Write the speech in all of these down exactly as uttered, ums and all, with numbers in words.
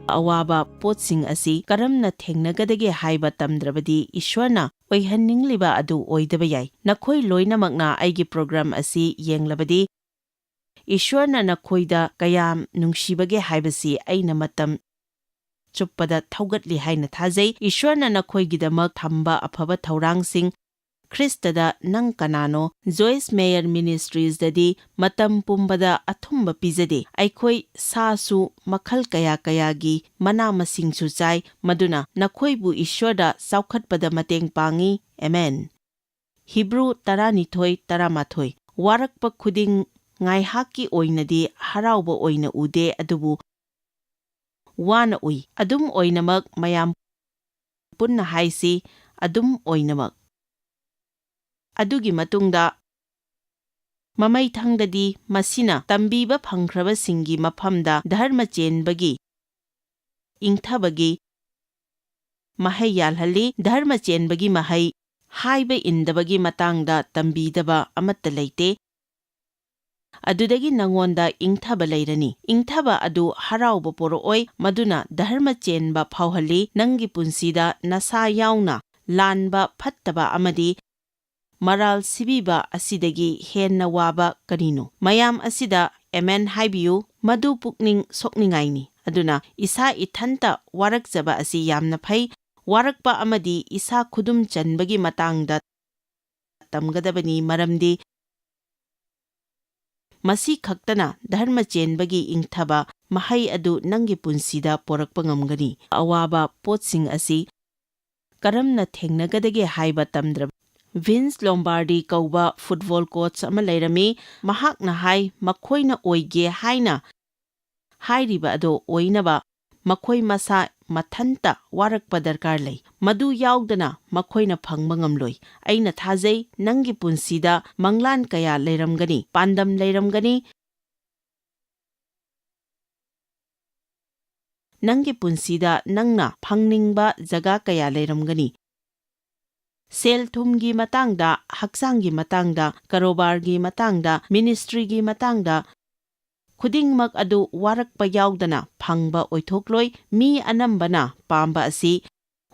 ꯑꯋꯥꯕ ꯄꯣꯠꯁꯤꯡ ꯑꯁꯤ ꯀꯔꯝꯅ ꯊꯦꯡꯅꯒꯗꯒꯦ ꯍꯥꯏꯕ ꯇꯝꯗ꯭ꯔꯕꯗꯤ ꯏꯁ꯭ꯋꯔꯅ ꯑꯣꯏꯍꯟꯅꯤꯡꯂꯤꯕ ꯑꯗꯨ ꯑꯣꯏꯗꯕ ꯌꯥꯏ꯫ ꯅꯈꯣꯏ ꯂꯣꯏꯅꯃꯛꯅ ꯑꯩꯒꯤ ꯄ꯭ꯔꯣꯒ꯭ꯔꯥꯝ ꯑꯁꯤ ꯌꯦꯡꯂꯕꯗꯤ, ꯏꯁ꯭ꯋꯔꯅ ꯅꯈꯣꯏꯗ ꯀꯌꯥꯝ ꯅꯨꯡꯁꯤꯕꯒꯦ ꯍꯥꯏꯕꯁꯤ ꯑꯩꯅ ꯃꯇꯝ ꯆꯨꯞꯄꯗ ꯊꯧꯒꯠꯂꯤ ꯍꯥꯏꯅ ꯊꯥꯖꯩ꯫ ꯏꯁ꯭ꯋꯔꯅ ꯅꯈꯣꯏꯒꯤꯗꯃꯛ ꯊꯝꯕ ꯑꯐꯕ ꯊꯧꯔꯥꯡꯁꯤꯡ, ꯈ꯭ꯔꯤꯁꯇꯗ ꯅꯪ ꯀꯅꯥꯅꯣ? ꯖꯣꯏꯁ ꯃꯦꯌꯔ ꯃꯤꯅꯤꯁꯇ꯭ꯔꯤꯁꯇꯗꯤ ꯃꯇꯝ ꯄꯨꯝꯕꯗ ꯑꯊꯨꯝꯕ ꯄꯤꯖꯗꯦ꯫ ꯑꯩꯈꯣꯏ ꯁꯥꯁꯨ ꯃꯈꯜ ꯀꯌꯥ ꯀꯌꯥꯒꯤ ꯃꯅꯥ ꯃꯁꯤꯡꯁꯨ ꯆꯥꯏ, ꯃꯗꯨꯅ ꯅꯈꯣꯏꯕꯨ ꯏꯁ꯭ꯋꯔꯗ ꯆꯥꯎꯈꯠꯄꯗ ꯃꯇꯦꯡ ꯄꯥꯡꯏ꯫ ꯑꯦꯃꯦꯟ꯫ ꯍꯤꯕ꯭ꯔꯨ ꯇꯔꯥꯅꯤꯊꯣꯏ ꯇꯔꯥꯃꯥꯊꯣꯏ, ꯋꯥꯔꯛꯄ ꯈꯨꯗꯤꯡ ꯉꯥꯏꯍꯥꯛꯀꯤ ꯑꯣꯏꯅꯗꯤ ꯍꯔꯥꯎꯕ ꯑꯣꯏꯅ ꯎꯗꯦ, ꯑꯗꯨꯕꯨ ꯋꯥꯅ ꯎꯏ꯫ ꯑꯗꯨꯝ ꯑꯣꯏꯅꯃꯛ, ꯃꯌꯥꯝ ꯄꯨꯟꯅ ꯍꯥꯏꯁꯤ, ꯑꯗꯨꯝ ꯑꯣꯏꯅꯃꯛ꯫ ꯑꯗꯨꯒꯤ ꯃꯇꯨꯡꯗ, ꯃꯃꯩꯊꯪꯗꯗꯤ ꯃꯁꯤꯅ ꯇꯝꯕꯤꯕ ꯐꯪꯈ꯭ꯔꯕꯁꯤꯡꯒꯤ ꯃꯐꯝꯗ ꯙꯔꯃ ꯆꯦꯟꯕꯒꯤ, ꯏꯪꯊꯕꯒꯤ ꯃꯍꯩ ꯌꯥꯜꯍꯜꯂꯤ꯫ ꯙꯔꯃ ꯆꯦꯟꯕꯒꯤ ꯃꯍꯩ, ꯍꯥꯏꯕ ꯏꯟꯗꯕꯒꯤ ꯃꯇꯥꯡꯗ ꯇꯝꯕꯤꯗꯕ ꯑꯃꯠꯇ ꯂꯩꯇꯦ꯫ ꯑꯗꯨꯗꯒꯤ ꯅꯉꯣꯟꯗ ꯏꯪꯊꯕ ꯂꯩꯔꯅꯤ꯫ ꯏꯪꯊꯕ ꯑꯗꯨ ꯍꯔꯥꯎꯕ ꯄꯣꯔꯛꯑꯣꯏ, ꯃꯗꯨꯅ ꯙꯔꯃ ꯆꯦꯟꯕ ꯐꯥꯎꯍꯜꯂꯤ꯫ ꯅꯪꯒꯤ ꯄꯨꯟꯁꯤꯗ ꯅꯁꯥ ꯌꯥꯎꯅ ꯂꯥꯟꯕ, ꯐꯠꯇꯕ ꯑꯃꯗꯤ ꯃꯔꯥꯜ ꯁꯤꯕꯤꯕ ꯑꯁꯤꯗꯒꯤ ꯍꯦꯟꯅ ꯋꯥꯕ ꯀꯔꯤꯅꯣ? ꯃꯌꯥꯝ ꯑꯁꯤꯗ ꯑꯦꯃꯦꯟ ꯍꯥꯏꯕꯤꯌꯨ꯫ ꯃꯗꯨ ꯄꯨꯛꯅꯤꯡ ꯁꯣꯛꯅꯤꯡꯉꯥꯏꯅꯤ꯫ ꯑꯗꯨꯅ ꯏꯁꯥ ꯏꯊꯟꯇ ꯋꯥꯔꯛꯆꯕ ꯑꯁꯤ ꯌꯥꯝꯅ ꯐꯩ꯫ ꯋꯥꯔꯛꯄ ꯑꯃꯗꯤ ꯏꯁꯥ ꯈꯨꯗꯨꯝ ꯆꯟꯕꯒꯤ ꯃꯇꯥꯡꯗ ꯇꯝꯒꯗꯕꯅꯤ, ꯃꯔꯝꯗꯤ ꯃꯁꯤ ꯈꯛꯇꯅ ꯙꯔꯃ ꯆꯦꯟꯕꯒꯤ ꯏꯪꯊꯕ ꯃꯍꯩ ꯑꯗꯨ ꯅꯪꯒꯤ ꯄꯨꯟꯁꯤꯗ ꯄꯣꯔꯛꯄ ꯉꯝꯒꯅꯤ꯫ ꯑꯋꯥꯕ ꯄꯣꯠꯁꯤꯡ ꯑꯁꯤ ꯀꯔꯝꯅ ꯊꯦꯡꯅꯒꯗꯒꯦ ꯍꯥꯏꯕ ꯇꯝꯗ꯭ꯔꯕ ꯚꯤꯟꯁ ꯂꯣꯝꯕꯥꯔꯗꯤ ꯀꯧꯕ ꯐꯨꯠꯕꯣꯜ ꯀꯣꯆ ꯑꯃ ꯂꯩꯔꯝꯃꯤ꯫ ꯃꯍꯥꯛꯅ ꯍꯥꯏ, ꯃꯈꯣꯏꯅ ꯑꯣꯏꯒꯦ ꯍꯥꯏꯅ ꯍꯥꯏꯔꯤꯕ ꯑꯗꯨ ꯑꯣꯏꯅꯕ ꯃꯈꯣꯏ ꯃꯁꯥ ꯃꯊꯟꯇ ꯋꯥꯔꯛꯄ ꯗꯔꯀꯥꯔ ꯂꯩ꯫ ꯃꯗꯨ ꯌꯥꯎꯗꯅ ꯃꯈꯣꯏꯅ ꯐꯪꯕ ꯉꯝꯂꯣꯏ꯫ ꯑꯩꯅ ꯊꯥꯖꯩ, ꯅꯪꯒꯤ ꯄꯨꯟꯁꯤꯗ ꯃꯪꯂꯥꯟ ꯀꯌꯥ ꯂꯩꯔꯝꯒꯅꯤ, ꯄꯥꯟꯗꯝ ꯂꯩꯔꯝꯒꯅꯤ꯫ ꯅꯪꯒꯤ ꯄꯨꯟꯁꯤꯗ ꯅꯪꯅ ꯐꯪꯅꯤꯡꯕ ꯖꯒꯥ ꯀꯌꯥ ꯂꯩꯔꯝꯒꯅꯤ꯫ ꯁꯦꯜ ꯊꯨꯝꯒꯤ ꯃꯇꯥꯡꯗ, ꯍꯛꯆꯥꯡꯒꯤ ꯃꯇꯥꯡꯗ, ꯀꯔꯣꯕꯥꯔꯒꯤ ꯃꯇꯥꯡꯗ, ꯃꯤꯅꯤꯁꯇ꯭ꯔꯤꯒꯤ ꯃꯇꯥꯡꯗ, ꯈꯨꯗꯤꯡꯃꯛ ꯑꯗꯨ ꯋꯥꯔꯛꯄ ꯌꯥꯎꯗꯅ ꯐꯪꯕ ꯑꯣꯏꯊꯣꯛꯂꯣꯏ꯫ ꯃꯤ ꯑꯅꯝꯕꯅ ꯄꯥꯝꯕ ꯑꯁꯤ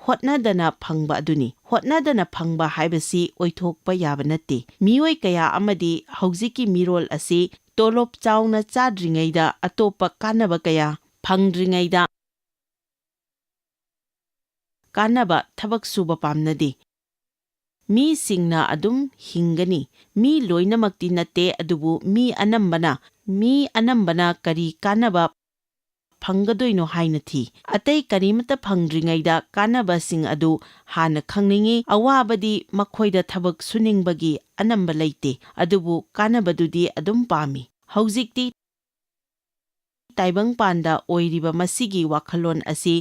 ꯍꯣꯠꯅꯗꯅ ꯐꯪꯕ ꯑꯗꯨꯅꯤ꯫ ꯍꯣꯠꯅꯗꯅ ꯐꯪꯕ ꯍꯥꯏꯕꯁꯤ ꯑꯣꯏꯊꯣꯛꯄ ꯌꯥꯕ ꯅꯠꯇꯦ꯫ ꯃꯤꯑꯣꯏ ꯀꯌꯥ ꯑꯃꯗꯤ ꯍꯧꯖꯤꯛꯀꯤ ꯃꯤꯔꯣꯜ ꯑꯁꯤ ꯇꯣꯂꯣꯞ ꯆꯥꯎꯅ ꯆꯥꯗ꯭ꯔꯤꯉꯩꯗ ꯑꯇꯣꯞꯄ ꯀꯥꯟꯅꯕ ꯀꯌꯥ ꯐꯪꯗ꯭ꯔꯤꯉꯩꯗ ꯀꯥꯟꯅꯕ ꯊꯕꯛ ꯁꯨꯕ ꯄꯥꯝꯅꯗꯦ꯫ ꯃꯤꯁꯤꯡꯅ ꯑꯗꯨꯝ ꯍꯤꯡꯒꯅꯤ꯫ ꯃꯤ ꯂꯣꯏꯅꯃꯛꯇꯤ ꯅꯠꯇꯦ, ꯑꯗꯨꯕꯨ ꯃꯤ ꯑꯅꯝꯕꯅ, ꯃꯤ ꯑꯅꯝꯕꯅ ꯀꯔꯤ ꯀꯥꯟꯅꯕ ꯐꯪꯒꯗꯣꯏꯅꯣ ꯍꯥꯏꯅ ꯊꯤ꯫ ꯑꯇꯩ ꯀꯔꯤꯃꯠꯇ ꯐꯪꯗ꯭ꯔꯤꯉꯩꯗ ꯀꯥꯟꯅꯕꯁꯤꯡ ꯑꯗꯨ ꯍꯥꯟꯅ ꯈꯪꯅꯤꯡꯏ꯫ ꯑꯋꯥꯕꯗꯤ ꯃꯈꯣꯏꯗ ꯊꯕꯛ ꯁꯨꯅꯤꯡꯕꯒꯤ ꯑꯅꯝꯕ ꯂꯩꯇꯦ, ꯑꯗꯨꯕꯨ ꯀꯥꯟꯅꯕꯗꯨꯗꯤ ꯑꯗꯨꯝ ꯄꯥꯝꯃꯤ꯫ ꯍꯧꯖꯤꯛꯇꯤ ꯇꯥꯏꯕꯪꯄꯥꯟꯗ ꯑꯣꯏꯔꯤꯕ ꯃꯁꯤꯒꯤ ꯋꯥꯈꯜꯂꯣꯟ ꯑꯁꯤ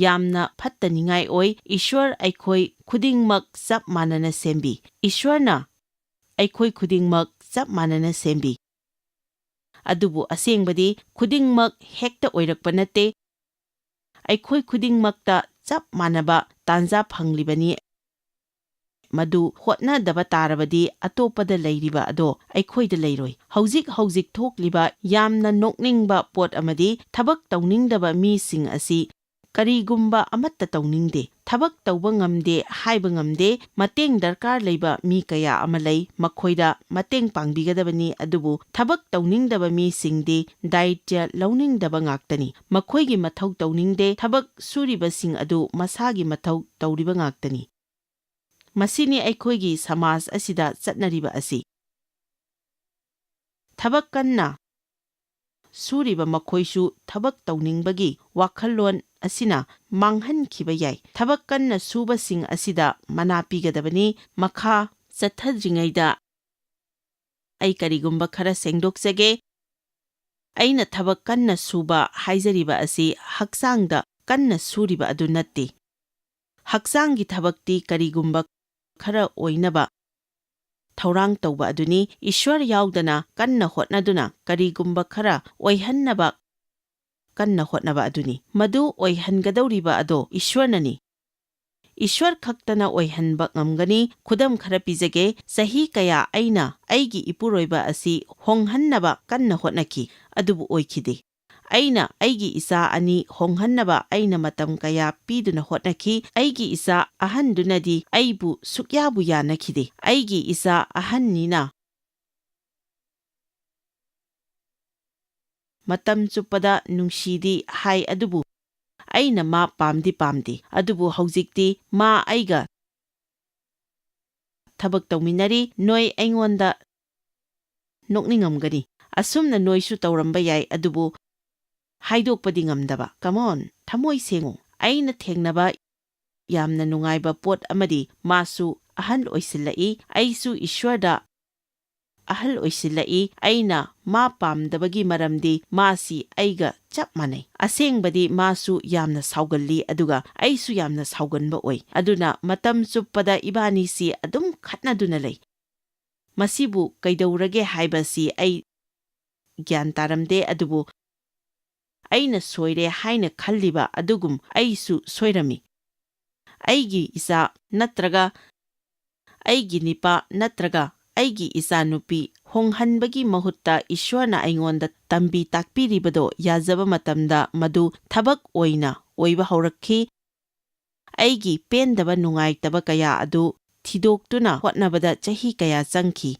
ꯌꯥꯝꯅ ꯐꯠꯇꯅꯤꯡꯉꯥꯏ ꯑꯣꯏ꯫ ꯏꯁ꯭ꯋꯔ ꯑꯩꯈꯣꯏ ꯈꯨꯗꯤꯡꯃꯛ ꯆꯞ ꯃꯥꯟꯅꯅ ꯁꯦꯝꯕꯤ꯫ ꯏꯁ꯭ꯋꯔꯅ ꯑꯩꯈꯣꯏ ꯈꯨꯗꯤꯡꯃꯛ ꯆꯞ ꯃꯥꯟꯅꯅ ꯁꯦꯝꯕꯤ꯫ ꯑꯗꯨꯕꯨ ꯑꯁꯦꯡꯕꯗꯤ ꯈꯨꯗꯤꯡꯃꯛ ꯍꯦꯛꯇ ꯑꯣꯏꯔꯛꯄ ꯅꯠꯇꯦ꯫ ꯑꯩꯈꯣꯏ ꯈꯨꯗꯤꯡꯃꯛꯇ ꯆꯞ ꯃꯥꯟꯅꯕ ꯇꯥꯟꯖꯥ ꯐꯪꯂꯤꯕꯅꯤ꯫ ꯃꯗꯨ ꯍꯣꯠꯅꯗꯕ ꯇꯥꯔꯕꯗꯤ ꯑꯇꯣꯞꯄꯗ ꯂꯩꯔꯤꯕ ꯑꯗꯣ ꯑꯩꯈꯣꯏꯗ ꯂꯩꯔꯣꯏ꯫ ꯍꯧꯖꯤꯛ ꯍꯧꯖꯤꯛ ꯊꯣꯛꯂꯤꯕ ꯌꯥꯝꯅ ꯅꯣꯛꯅꯤꯡꯕ ꯄꯣꯠ ꯑꯃꯗꯤ ꯊꯕꯛ ꯇꯧꯅꯤꯡꯗꯕ ꯃꯤꯁꯤꯡ ꯑꯁꯤ ꯀꯔꯤꯒꯨꯝꯕ ꯑꯃꯠꯇ ꯇꯧꯅꯤꯡꯗꯦ꯫ ꯊꯕꯛ ꯇꯧꯕ ꯉꯝꯗꯦ ꯍꯥꯏꯕ ꯉꯝꯗꯦ꯫ ꯃꯇꯦꯡ ꯗꯔꯀꯥꯔ ꯂꯩꯕ ꯃꯤ ꯀꯌꯥ ꯑꯃ ꯂꯩ, ꯃꯈꯣꯏꯗ ꯃꯇꯦꯡ ꯄꯥꯡꯕꯤꯒꯗꯕꯅꯤ, ꯑꯗꯨꯕꯨ ꯊꯕꯛ ꯇꯧꯅꯤꯡꯗꯕ ꯃꯤꯁꯤꯡꯗꯤ ꯗꯥꯌꯤꯠꯌ ꯂꯧꯅꯤꯡꯗꯕ ꯉꯥꯛꯇꯅꯤ꯫ ꯃꯈꯣꯏꯒꯤ ꯃꯊꯧ ꯇꯧꯅꯤꯡꯗꯦ꯫ ꯊꯕꯛ ꯁꯨꯔꯤꯕꯁꯤꯡ ꯑꯗꯨ ꯃꯁꯥꯒꯤ ꯃꯊꯧ ꯇꯧꯔꯤꯕ ꯉꯥꯛꯇꯅꯤ꯫ ꯃꯁꯤꯅꯤ ꯑꯩꯈꯣꯏꯒꯤ ꯁꯃꯥꯖ ꯑꯁꯤꯗ ꯆꯠꯅꯔꯤꯕ ꯑꯁꯤ꯫ ꯊꯕꯛ ꯀꯟꯅ ꯁꯨꯔꯤꯕ ꯃꯈꯣꯏꯁꯨ ꯊꯕꯛ ꯇꯧꯅꯤꯡꯕꯒꯤ ꯋꯥꯈꯜꯂꯣꯟ ꯑꯁꯤꯅ ꯃꯥꯡꯍꯟꯈꯤꯕ ꯌꯥꯏ꯫ ꯊꯕꯛ ꯀꯟꯅ ꯁꯨꯕꯁꯤꯡ ꯑꯁꯤꯗ ꯃꯅꯥ ꯄꯤꯒꯗꯕꯅꯤ꯫ ꯃꯈꯥ ꯆꯠꯊꯗ꯭ꯔꯤꯉꯩꯗ ꯑꯩ ꯀꯔꯤꯒꯨꯝꯕ ꯈꯔ ꯁꯦꯡꯗꯣꯛꯆꯒꯦ꯫ ꯑꯩꯅ ꯊꯕꯛ ꯀꯟꯅ ꯁꯨꯕ ꯍꯥꯏꯖꯔꯤꯕ ꯑꯁꯤ ꯍꯛꯆꯥꯡꯗ ꯀꯟꯅ ꯁꯨꯔꯤꯕ ꯑꯗꯨ ꯅꯠꯇꯦ꯫ ꯍꯛꯆꯥꯡꯒꯤ ꯊꯕꯛꯇꯤ ꯀꯔꯤꯒꯨꯝꯕ ꯈꯔ ꯑꯣꯏꯅꯕ ꯊꯧꯔꯥꯡ ꯇꯧꯕ ꯑꯗꯨꯅꯤ꯫ ꯏꯁ꯭ꯋꯔ ꯌꯥꯎꯗꯅ ꯀꯟꯅ ꯍꯣꯠꯅꯗꯨꯅ ꯀꯔꯤꯒꯨꯝꯕ ꯈꯔ ꯑꯣꯏꯍꯟꯅꯕ ꯀꯟꯅ ꯍꯣꯠꯅꯕ ꯑꯗꯨꯅꯤ꯫ ꯃꯗꯨ ꯑꯣꯏꯍꯟꯒꯗꯧꯔꯤꯕ ꯑꯗꯣ ꯏꯁ꯭ꯋꯔꯅꯅꯤ꯫ ꯏꯁ꯭ꯋꯔ ꯈꯛꯇꯅ ꯑꯣꯏꯍꯟꯕ ꯉꯝꯒꯅꯤ꯫ ꯈꯨꯗꯝ ꯈꯔ ꯄꯤꯖꯒꯦ꯫ ꯆꯍꯤ ꯀꯌꯥ ꯑꯩꯅ ꯑꯩꯒꯤ ꯏꯄꯨꯔꯣꯏꯕ ꯑꯁꯤ ꯍꯣꯡꯍꯟꯅꯕ ꯀꯟꯅ ꯍꯣꯠꯅꯈꯤ, ꯑꯗꯨꯕꯨ ꯑꯣꯏꯈꯤꯗꯦ꯫ ꯑꯩꯅ ꯑꯩꯒꯤ ꯏꯆꯥ ꯑꯅꯤ ꯍꯣꯡꯍꯟꯅꯕ ꯑꯩꯅ ꯃꯇꯝ ꯀꯌꯥ ꯄꯤꯗꯨꯅ ꯍꯣꯠꯅꯈꯤ꯫ ꯑꯩꯒꯤ ꯏꯆꯥ ꯑꯍꯟꯗꯨꯅꯗꯤ ꯑꯩꯕꯨ ꯁꯨꯛꯌꯥꯕꯨ ꯌꯥꯅꯈꯤꯗꯦ꯫ ꯑꯩꯒꯤ ꯏꯆꯥ ꯑꯍꯟꯅꯤꯅ ꯃꯇꯝ ꯆꯨꯞꯄꯗ ꯅꯨꯡꯁꯤꯗꯤ ꯍꯥꯏ, ꯑꯗꯨꯕꯨ ꯑꯩꯅ ꯃꯥ ꯄꯥꯝꯗꯤ ꯄꯥꯝꯗꯦ꯫ ꯑꯗꯨꯕꯨ ꯍꯧꯖꯤꯛꯇꯤ ꯃꯥ ꯑꯩꯒ ꯊꯕꯛ ꯇꯧꯃꯤꯟꯅꯔꯤ꯫ ꯅꯣꯏ ꯑꯩꯉꯣꯟꯗ ꯅꯣꯛꯅꯤꯡꯉꯝꯒꯅꯤ꯫ ꯑꯁꯨꯝꯅ ꯅꯣꯏꯁꯨ ꯇꯧꯔꯝꯕ ꯌꯥꯏ, ꯑꯗꯨꯕꯨ ꯍꯥꯏꯗꯣꯛꯄꯗꯤ ꯉꯝꯗꯕ꯫ Come on, ꯊꯃꯣꯏ ꯁꯦꯡꯉꯨ꯫ ꯑꯩꯅ ꯊꯦꯡꯅꯕ ꯌꯥꯝꯅ ꯅꯨꯡꯉꯥꯏꯕ ꯄꯣꯠ ꯑꯃꯗꯤ ꯃꯥꯁꯨ ꯑꯍꯜ ꯑꯣꯏꯁꯤꯜꯂꯛꯏ꯫ ꯑꯩꯁꯨ ꯏꯁ꯭ꯋꯔꯗ ꯑꯍꯜ ꯑꯣꯏꯁꯤꯜꯂꯛꯏ꯫ ꯑꯩꯅ ꯃꯥ ꯄꯥꯝꯗꯕꯒꯤ ꯃꯔꯝꯗꯤ ꯃꯥꯁꯤ ꯑꯩꯒ ꯆꯞ ꯃꯥꯟꯅꯩ꯫ ꯑꯁꯦꯡꯕꯗꯤ ꯃꯥꯁꯨ ꯌꯥꯝꯅ ꯁꯥꯎꯒꯜꯂꯤ, ꯑꯗꯨꯒ ꯑꯩꯁꯨ ꯌꯥꯝꯅ ꯁꯥꯎꯒꯟꯕ ꯑꯣꯏ꯫ ꯑꯗꯨꯅ ꯃꯇꯝ ꯆꯨꯞꯄꯗ ꯏꯕꯥꯅꯤꯁꯤ ꯑꯗꯨꯝ ꯈꯠꯅꯗꯨꯅ ꯂꯩ꯫ ꯃꯁꯤꯕꯨ ꯀꯩꯗꯧꯔꯒꯦ ꯍꯥꯏꯕꯁꯤ ꯑꯩ ꯒ꯭ꯌꯥꯟ ꯇꯥꯔꯝꯗꯦ, ꯑꯗꯨꯕꯨ ꯑꯩꯅ ꯁꯣꯏꯔꯦ ꯍꯥꯏꯅ ꯈꯜꯂꯤꯕ ꯑꯗꯨꯒꯨꯝ ꯑꯩꯁꯨ ꯁꯣꯏꯔꯝꯃꯤ꯫ ꯑꯩꯒꯤ ꯏꯆꯥ ꯅꯠꯇ꯭ꯔꯒ ꯑꯩꯒꯤ ꯅꯤꯄꯥ ꯅꯠꯇ꯭ꯔꯒ ꯑꯩꯒꯤ ꯏꯆꯥꯅꯨꯄꯤ ꯍꯣꯡꯍꯟꯕꯒꯤ ꯃꯍꯨꯠꯇ ꯏꯁ꯭ꯋꯔꯅ ꯑꯩꯉꯣꯟꯗ ꯇꯝꯕꯤ ꯇꯥꯛꯄꯤꯔꯤꯕꯗꯣ ꯌꯥꯖꯕ ꯃꯇꯝꯗ ꯃꯗꯨ ꯊꯕꯛ ꯑꯣꯏꯅ ꯑꯣꯏꯕ ꯍꯧꯔꯛꯈꯤ꯫ ꯑꯩꯒꯤ ꯄꯦꯟꯗꯕ ꯅꯨꯡꯉꯥꯏꯇꯕ ꯀꯌꯥ ꯑꯗꯨ ꯊꯤꯗꯣꯛꯇꯨꯅ ꯍꯣꯠꯅꯕꯗ ꯆꯍꯤ ꯀꯌꯥ ꯆꯪꯈꯤ꯫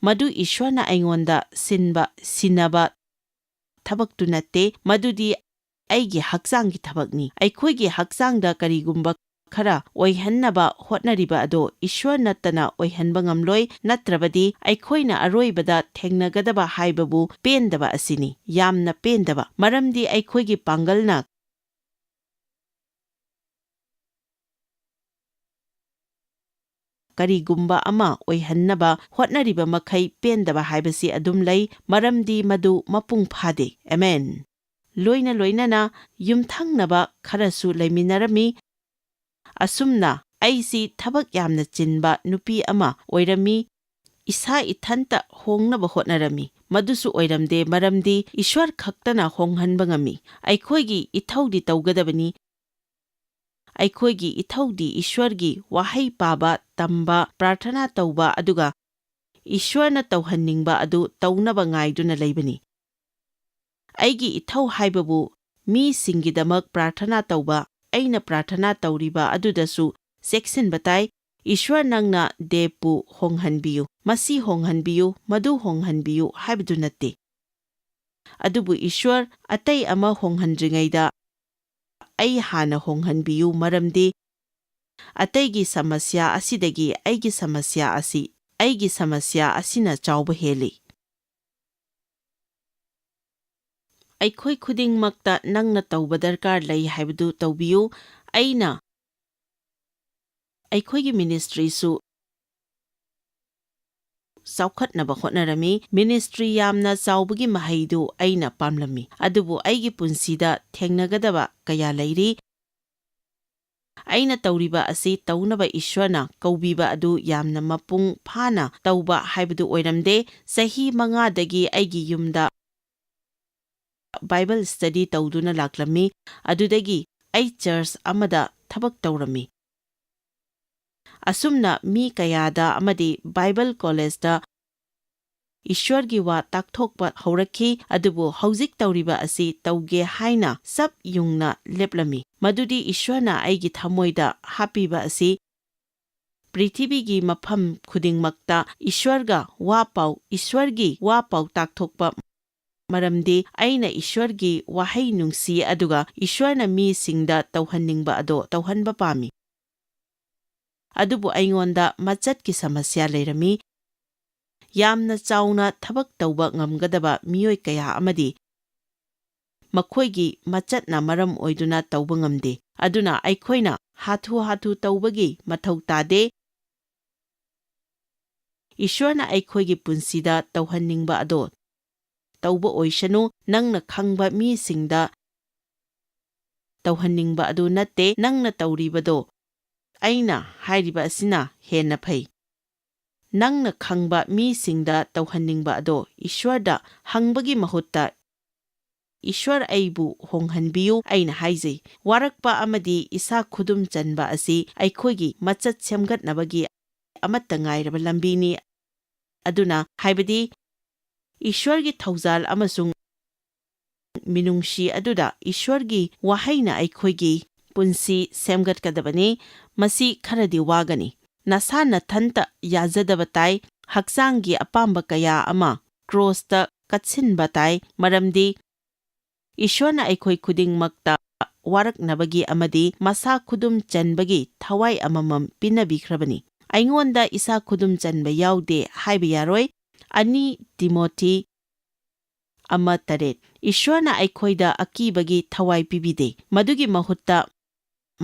ꯃꯗꯨ ꯏꯁ꯭ꯋꯔꯅ ꯑꯩꯉꯣꯟꯗ ꯁꯤꯟꯕ, ꯁꯤꯟꯅꯕ ꯊꯕꯛꯇꯨ ꯅꯠꯇꯦ, ꯃꯗꯨꯗꯤ ꯑꯩꯒꯤ ꯍꯛꯆꯥꯡꯒꯤ ꯊꯕꯛꯅꯤ꯫ ꯑꯩꯈꯣꯏꯒꯤ ꯍꯛꯆꯥꯡꯗ ꯀꯔꯤꯒꯨꯝꯕ ꯈꯔ ꯑꯣꯏꯍꯟꯅꯕ ꯍꯣꯠꯅꯔꯤꯕ ꯑꯗꯣ ꯏꯁ꯭ꯋꯔ ꯅꯠꯇꯅ ꯑꯣꯏꯍꯟꯕ ꯉꯝꯂꯣꯏ, ꯅꯠꯇ꯭ꯔꯕꯗꯤ ꯑꯩꯈꯣꯏꯅ ꯑꯔꯣꯏꯕꯗ ꯊꯦꯡꯅꯒꯗꯕ ꯍꯥꯏꯕꯕꯨ ꯄꯦꯟꯗꯕ ꯑꯁꯤꯅꯤ, ꯌꯥꯝꯅ ꯄꯦꯟꯗꯕ, ꯃꯔꯝꯗꯤ ꯑꯩꯈꯣꯏꯒꯤ ꯄꯥꯡꯒꯜꯅ ꯀꯔꯤꯒꯨꯝꯕ ꯑꯃ ꯑꯣꯏꯍꯟꯅꯕ ꯍꯣꯠꯅꯔꯤꯕ ꯃꯈꯩ ꯄꯦꯟꯗꯕ ꯍꯥꯏꯕꯁꯤ ꯑꯗꯨꯝ ꯂꯩ, ꯃꯔꯝꯗꯤ ꯃꯗꯨ ꯃꯄꯨꯡ ꯐꯥꯗꯦ꯫ ꯑꯦꯃꯦꯟ꯫ ꯂꯣꯏꯅ ꯂꯣꯏꯅꯅ ꯌꯨꯝꯊꯪꯅꯕ ꯈꯔꯁꯨ ꯂꯩꯃꯤꯟꯅꯔꯝꯃꯤ꯫ ꯑꯁꯨꯝꯅ ꯑꯩꯁꯤ ꯊꯕꯛ ꯌꯥꯝꯅ ꯆꯤꯟꯕ ꯅꯨꯄꯤ ꯑꯃ ꯑꯣꯏꯔꯝꯃꯤ꯫ ꯏꯁꯥ ꯏꯊꯟꯇ ꯍꯣꯡꯅꯕ ꯍꯣꯠꯅꯔꯝꯃꯤ꯫ ꯃꯗꯨꯁꯨ ꯑꯣꯏꯔꯝꯗꯦ, ꯃꯔꯝꯗꯤ ꯏꯁ꯭ꯋꯔ ꯈꯛꯇꯅ ꯍꯣꯡꯍꯟꯕ ꯉꯝꯃꯤ꯫ ꯑꯩꯈꯣꯏꯒꯤ ꯏꯊꯧꯗꯤ ꯇꯧꯒꯗꯕꯅꯤ, ꯑꯩꯈꯣꯏꯒꯤ ꯏꯊꯧꯗꯤ ꯏꯁ꯭ꯋꯔꯒꯤ ꯋꯥꯍꯩ ꯄꯥꯕ, ꯇꯝꯕ, ꯄ꯭ꯔꯥꯔꯊꯅꯥ ꯇꯧꯕ, ꯑꯗꯨꯒ ꯏꯁ꯭ꯋꯔꯅ ꯇꯧꯍꯟꯅꯤꯡꯕ ꯑꯗꯨ ꯇꯧꯅꯕ ꯉꯥꯏꯗꯨꯅ ꯂꯩꯕꯅꯤ꯫ ꯑꯩꯒꯤ ꯏꯊꯧ ꯍꯥꯏꯕꯕꯨ ꯃꯤꯁꯤꯡꯒꯤꯗꯃꯛ ꯄ꯭ꯔꯥꯔꯊꯅꯥ ꯇꯧꯕ, ꯑꯩꯅ ꯄ꯭ꯔꯥꯔꯊꯅꯥ ꯇꯧꯔꯤꯕ ꯑꯗꯨꯗꯁꯨ ꯆꯦꯛꯁꯤꯟꯕ ꯇꯥꯏ꯫ "ꯏꯁ꯭ꯋꯔ, ꯅꯪꯅ ꯗꯦꯕꯄꯨ ꯍꯣꯡꯍꯟꯕꯤꯌꯨ, ꯃꯁꯤ ꯍꯣꯡꯍꯟꯕꯤꯌꯨ, ꯃꯗꯨ ꯍꯣꯡꯍꯟꯕꯤꯌꯨ" ꯍꯥꯏꯕꯗꯨ ꯅꯠꯇꯦ꯫ ꯑꯗꯨꯕꯨ "ꯏꯁ꯭ꯋꯔ, ꯑꯇꯩ ꯑꯃ ꯍꯣꯡꯍꯟꯗ꯭ꯔꯤꯉꯩꯗ ꯑꯩ ꯍꯥꯟꯅ ꯍꯣꯡꯍꯟꯕꯤꯌꯨ, ꯃꯔꯝꯗꯤ ꯑꯇꯩꯒꯤ ꯁꯃꯁ꯭ꯌꯥ ꯑꯁꯤꯗꯒꯤ ꯑꯩꯒꯤ ꯁꯃꯁ꯭ꯌꯥ ꯑꯁꯤ, ꯑꯩꯒꯤ ꯁꯃꯁ꯭ꯌꯥ ꯑꯁꯤꯅ ꯆꯥꯎꯕ ꯍꯦꯜꯂꯤ"꯫ ꯑꯩꯈꯣꯏ ꯈꯨꯗꯤꯡꯃꯛꯇ ꯅꯪꯅ ꯇꯧꯕ ꯗꯔꯀꯥꯔ ꯂꯩ ꯍꯥꯏꯕꯗꯨ ꯇꯧꯕꯤꯌꯨ꯫ ꯑꯩꯅ ꯑꯩꯈꯣꯏꯒꯤ ꯃꯤꯅꯤꯁꯇ꯭ꯔꯤꯁꯨ ꯆꯥꯎꯈꯠꯅꯕ ꯍꯣꯠꯅꯔꯝꯃꯤ꯫ ꯃꯤꯅꯤꯁꯇ꯭ꯔꯤ ꯌꯥꯝꯅ ꯆꯥꯎꯕꯒꯤ ꯃꯍꯩꯗꯨ ꯑꯩꯅ ꯄꯥꯝꯂꯝꯃꯤ, ꯑꯗꯨꯕꯨ ꯑꯩꯒꯤ ꯄꯨꯟꯁꯤꯗ ꯊꯦꯡꯅꯒꯗꯕ ꯀꯌꯥ ꯂꯩꯔꯤ꯫ ꯑꯩꯅ ꯇꯧꯔꯤꯕ ꯑꯁꯤ ꯇꯧꯅꯕ ꯏꯁ꯭ꯋꯔꯅ ꯀꯧꯕꯤꯕ ꯑꯗꯨ ꯌꯥꯝꯅ ꯃꯄꯨꯡ ꯐꯥꯅ ꯇꯧꯕ ꯍꯥꯏꯕꯗꯨ ꯑꯣꯏꯔꯝꯗꯦ꯫ ꯆꯍꯤ ꯃꯉꯥꯗꯒꯤ ꯑꯩꯒꯤ ꯌꯨꯝꯗ ꯕꯥꯏꯕꯜ ꯁ꯭ꯇꯗꯤ ꯇꯧꯗꯨꯅ ꯂꯥꯛꯂꯝꯃꯤ꯫ ꯑꯗꯨꯗꯒꯤ ꯑꯩ ꯆꯔꯆ ꯑꯃꯗ ꯊꯕꯛ ꯇꯧꯔꯝꯃꯤ꯫ ꯑꯁꯨꯝꯅ ꯃꯤ ꯀꯌꯥꯗ ꯑꯃꯗꯤ ꯕꯥꯏꯕꯜ ꯀꯣꯂꯦꯖꯇ ꯏꯁ꯭ꯋꯔꯒꯤ ꯋꯥ ꯇꯥꯛꯊꯣꯛꯄ ꯍꯧꯔꯛꯈꯤ, ꯑꯗꯨꯕꯨ ꯍꯧꯖꯤꯛ ꯇꯧꯔꯤꯕ ꯑꯁꯤ ꯇꯧꯒꯦ ꯍꯥꯏꯅ ꯆꯞ ꯌꯨꯡꯅ ꯂꯦꯞꯂꯝꯃꯤ꯫ ꯃꯗꯨꯗꯤ ꯏꯁ꯭ꯋꯔꯅ ꯑꯩꯒꯤ ꯊꯃꯣꯏꯗ ꯍꯥꯞꯄꯤꯕ ꯑꯁꯤ ꯄ꯭ꯔꯤꯊꯤꯕꯤꯒꯤ ꯃꯐꯝ ꯈꯨꯗꯤꯡꯃꯛꯇ ꯏꯁ꯭ꯋꯔꯒ ꯋꯥ ꯄꯥꯎ, ꯏꯁ꯭ꯋꯔꯒꯤ ꯋꯥ ꯄꯥꯎ ꯇꯥꯛꯊꯣꯛꯄ, ꯃꯔꯝꯗꯤ ꯑꯩꯅ ꯏꯁ꯭ꯋꯔꯒꯤ ꯋꯥꯍꯩ ꯅꯨꯡꯁꯤ, ꯑꯗꯨꯒ ꯏꯁ꯭ꯋꯔꯅ ꯃꯤꯁꯤꯡꯗ ꯇꯧꯍꯟꯅꯤꯡꯕ ꯑꯗꯣ ꯇꯧꯍꯟꯕ ꯄꯥꯝꯃꯤ꯫ ꯑꯗꯨꯕꯨ ꯑꯩꯉꯣꯟꯗ ꯃꯆꯠꯀꯤ ꯁꯃꯁ꯭ꯌꯥ ꯂꯩꯔꯝꯃꯤ꯫ ꯌꯥꯝꯅ ꯆꯥꯎꯅ ꯊꯕꯛ ꯇꯧꯕ ꯉꯝꯒꯗꯕ ꯃꯤꯑꯣꯏ ꯀꯌꯥ ꯑꯃꯗꯤ ꯃꯈꯣꯏꯒꯤ ꯃꯆꯠꯅ ꯃꯔꯝ ꯑꯣꯏꯗꯨꯅ ꯇꯧꯕ ꯉꯝꯗꯦ꯫ ꯑꯗꯨꯅ ꯑꯩꯈꯣꯏꯅ ꯍꯥꯊꯨ ꯍꯥꯊꯨ ꯇꯧꯕꯒꯤ ꯃꯊꯧ ꯇꯥꯗꯦ꯫ ꯏꯁ꯭ꯋꯔꯅ ꯑꯩꯈꯣꯏꯒꯤ ꯄꯨꯟꯁꯤꯗ ꯇꯧꯍꯟꯅꯤꯡꯕ ꯑꯗꯣ ꯇꯧꯕ ꯑꯣꯏꯁꯅꯨ꯫ ꯅꯪꯅ ꯈꯪꯕ ꯃꯤꯁꯤꯡꯗ ꯇꯧꯍꯟꯅꯤꯡꯕ ꯑꯗꯨ ꯅꯠꯇꯦ꯫ ꯅꯪꯅ ꯇꯧꯔꯤꯕꯗꯣ, ꯑꯩꯅ ꯍꯥꯏꯔꯤꯕ ꯑꯁꯤꯅ ꯍꯦꯟꯅ ꯐꯩ꯫ ꯅꯪꯅ ꯈꯪꯕ ꯃꯤꯁꯤꯡꯗ ꯇꯧꯍꯟꯅꯤꯡꯕ ꯑꯗꯣ ꯏꯁ꯭ꯋꯔꯗ ꯍꯪꯕꯒꯤ ꯃꯍꯨꯠꯇ, "ꯏꯁ꯭ꯋꯔ ꯑꯩꯕꯨ ꯍꯣꯡꯍꯟꯕꯤꯌꯨ" ꯑꯩꯅ ꯍꯥꯏꯖꯩ꯫ ꯋꯥꯔꯛꯄ ꯑꯃꯗꯤ ꯏꯁꯥ ꯈꯨꯗꯨꯝ ꯆꯟꯕ ꯑꯁꯤ ꯑꯩꯈꯣꯏꯒꯤ ꯃꯆꯠ ꯁꯦꯝꯒꯠꯅꯕꯒꯤ ꯑꯃꯠꯇ ꯉꯥꯏꯔꯕ ꯂꯝꯕꯤꯅꯤ꯫ ꯑꯗꯨꯅ, ꯍꯥꯏꯕꯗꯤ ꯏꯁ꯭ꯋꯔꯒꯤ ꯊꯧꯖꯥꯜ ꯑꯃꯁꯨꯡ ꯃꯤꯅꯨꯡꯁꯤ ꯑꯗꯨꯗ ꯏꯁ꯭ꯋꯔꯒꯤ ꯋꯥꯍꯩꯅ ꯑꯩꯈꯣꯏꯒꯤ ꯄꯨꯟꯁꯤ ꯁꯦꯝꯒꯠꯀꯗꯕꯅꯤ꯫ ꯃꯁꯤ ꯈꯔꯗꯤ ꯋꯥꯒꯅꯤ꯫ ꯅꯁꯥ ꯅꯊꯟꯇ ꯌꯥꯖꯗꯕ ꯇꯥꯏ꯫ ꯍꯛꯆꯥꯡꯒꯤ ꯑꯄꯥꯝꯕ ꯀꯌꯥ ꯑꯃ ꯀ꯭ꯔꯣꯁꯇ ꯀꯠꯁꯤꯟꯕ ꯇꯥꯏ, ꯃꯔꯝꯗꯤ ꯏꯁ꯭ꯋꯔꯅ ꯑꯩꯈꯣꯏ ꯈꯨꯗꯤꯡꯃꯛꯇ ꯋꯥꯔꯛꯅꯕꯒꯤ ꯑꯃꯗꯤ ꯃꯁꯥ ꯈꯨꯗꯨꯝ ꯆꯟꯕꯒꯤ ꯊꯋꯥꯏ ꯑꯃꯃꯝ ꯄꯤꯅꯕꯤꯈ꯭ꯔꯕꯅꯤ꯫ "ꯑꯩꯉꯣꯟꯗ ꯏꯁꯥ ꯈꯨꯗꯨꯝ ꯆꯟꯕ ꯌꯥꯎꯗꯦ" ꯍꯥꯏꯕ ꯌꯥꯔꯣꯏ꯫ ꯑꯅꯤ ꯇꯤꯃꯣꯊꯤ ꯑꯃ ꯇꯔꯦꯠ꯫ ꯏꯁ꯭ꯋꯔꯅ ꯑꯩꯈꯣꯏꯗ ꯑꯀꯤꯕꯒꯤ ꯊꯋꯥꯏ ꯄꯤꯕꯤꯗꯦ꯫ ꯃꯗꯨꯒꯤ ꯃꯍꯨꯠꯇ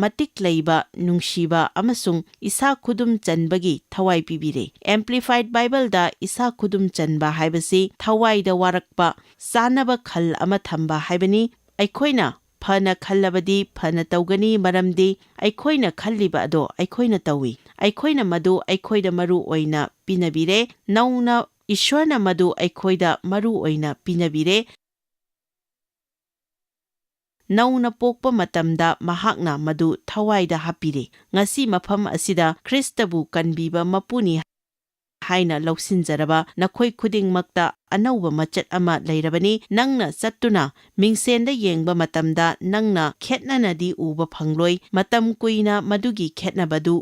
ꯃꯇꯤꯛ ꯂꯩꯕ, ꯅꯨꯡꯁꯤꯕ ꯑꯃꯁꯨꯡ ꯏꯁꯥ ꯈꯨꯗꯨꯝ ꯆꯟꯕꯒꯤ ꯊꯋꯥꯏ ꯄꯤꯕꯤꯔꯦ꯫ ꯑꯦꯝꯄ꯭ꯂꯤꯐꯥꯏꯗ ꯕꯥꯏꯕꯜꯗ ꯏꯁꯥ ꯈꯨꯗꯨꯝ ꯆꯟꯕ ꯍꯥꯏꯕꯁꯤ ꯊꯋꯥꯏꯗ ꯋꯥꯔꯛꯄ, ꯆꯥꯅꯕ ꯈꯜ ꯑꯃ ꯊꯝꯕ ꯍꯥꯏꯕꯅꯤ꯫ ꯑꯩꯈꯣꯏꯅ ꯐꯅ ꯈꯜꯂꯕꯗꯤ ꯐꯅ ꯇꯧꯒꯅꯤ, ꯃꯔꯝꯗꯤ ꯑꯩꯈꯣꯏꯅ ꯈꯜꯂꯤꯕ ꯑꯗꯣ ꯑꯩꯈꯣꯏꯅ ꯇꯧꯏ꯫ ꯑꯩꯈꯣꯏꯅ ꯃꯗꯨ ꯑꯩꯈꯣꯏꯗ ꯃꯔꯨ ꯑꯣꯏꯅ ꯄꯤꯅꯕꯤꯔꯦ꯫ ꯅꯧꯅ, ꯏꯁ꯭ꯋꯔꯅ ꯃꯗꯨ ꯑꯩꯈꯣꯏꯗ ꯃꯔꯨ ꯑꯣꯏꯅ ꯄꯤꯅꯕꯤꯔꯦ꯫ ꯅꯧꯅ ꯄꯣꯛꯄ ꯃꯇꯝꯗ ꯃꯍꯥꯛꯅ ꯃꯗꯨ ꯊꯋꯥꯏꯗ ꯍꯥꯞꯄꯤꯔꯦ꯫ ꯉꯁꯤ ꯃꯐꯝ ꯑꯁꯤꯗ ꯈ꯭ꯔꯤꯁꯇꯕꯨ ꯀꯟꯕꯤꯕ ꯃꯄꯨꯅꯤ ꯍꯥꯏꯅ ꯂꯧꯁꯤꯟꯖꯔꯕ ꯅꯈꯣꯏ ꯈꯨꯗꯤꯡꯃꯛꯇ ꯑꯅꯧꯕ ꯃꯆꯠ ꯑꯃ ꯂꯩꯔꯕꯅꯤ꯫ ꯅꯪꯅ ꯆꯠꯇꯨꯅ ꯃꯤꯡꯁꯦꯟꯗ ꯌꯦꯡꯕ ꯃꯇꯝꯗ ꯅꯪꯅ ꯈꯦꯠꯅꯅꯗꯤ ꯎꯕ ꯐꯪꯂꯣꯏ꯫ ꯃꯇꯝ ꯀꯨꯏꯅ ꯃꯗꯨꯒꯤ ꯈꯦꯠꯅꯕꯗꯨ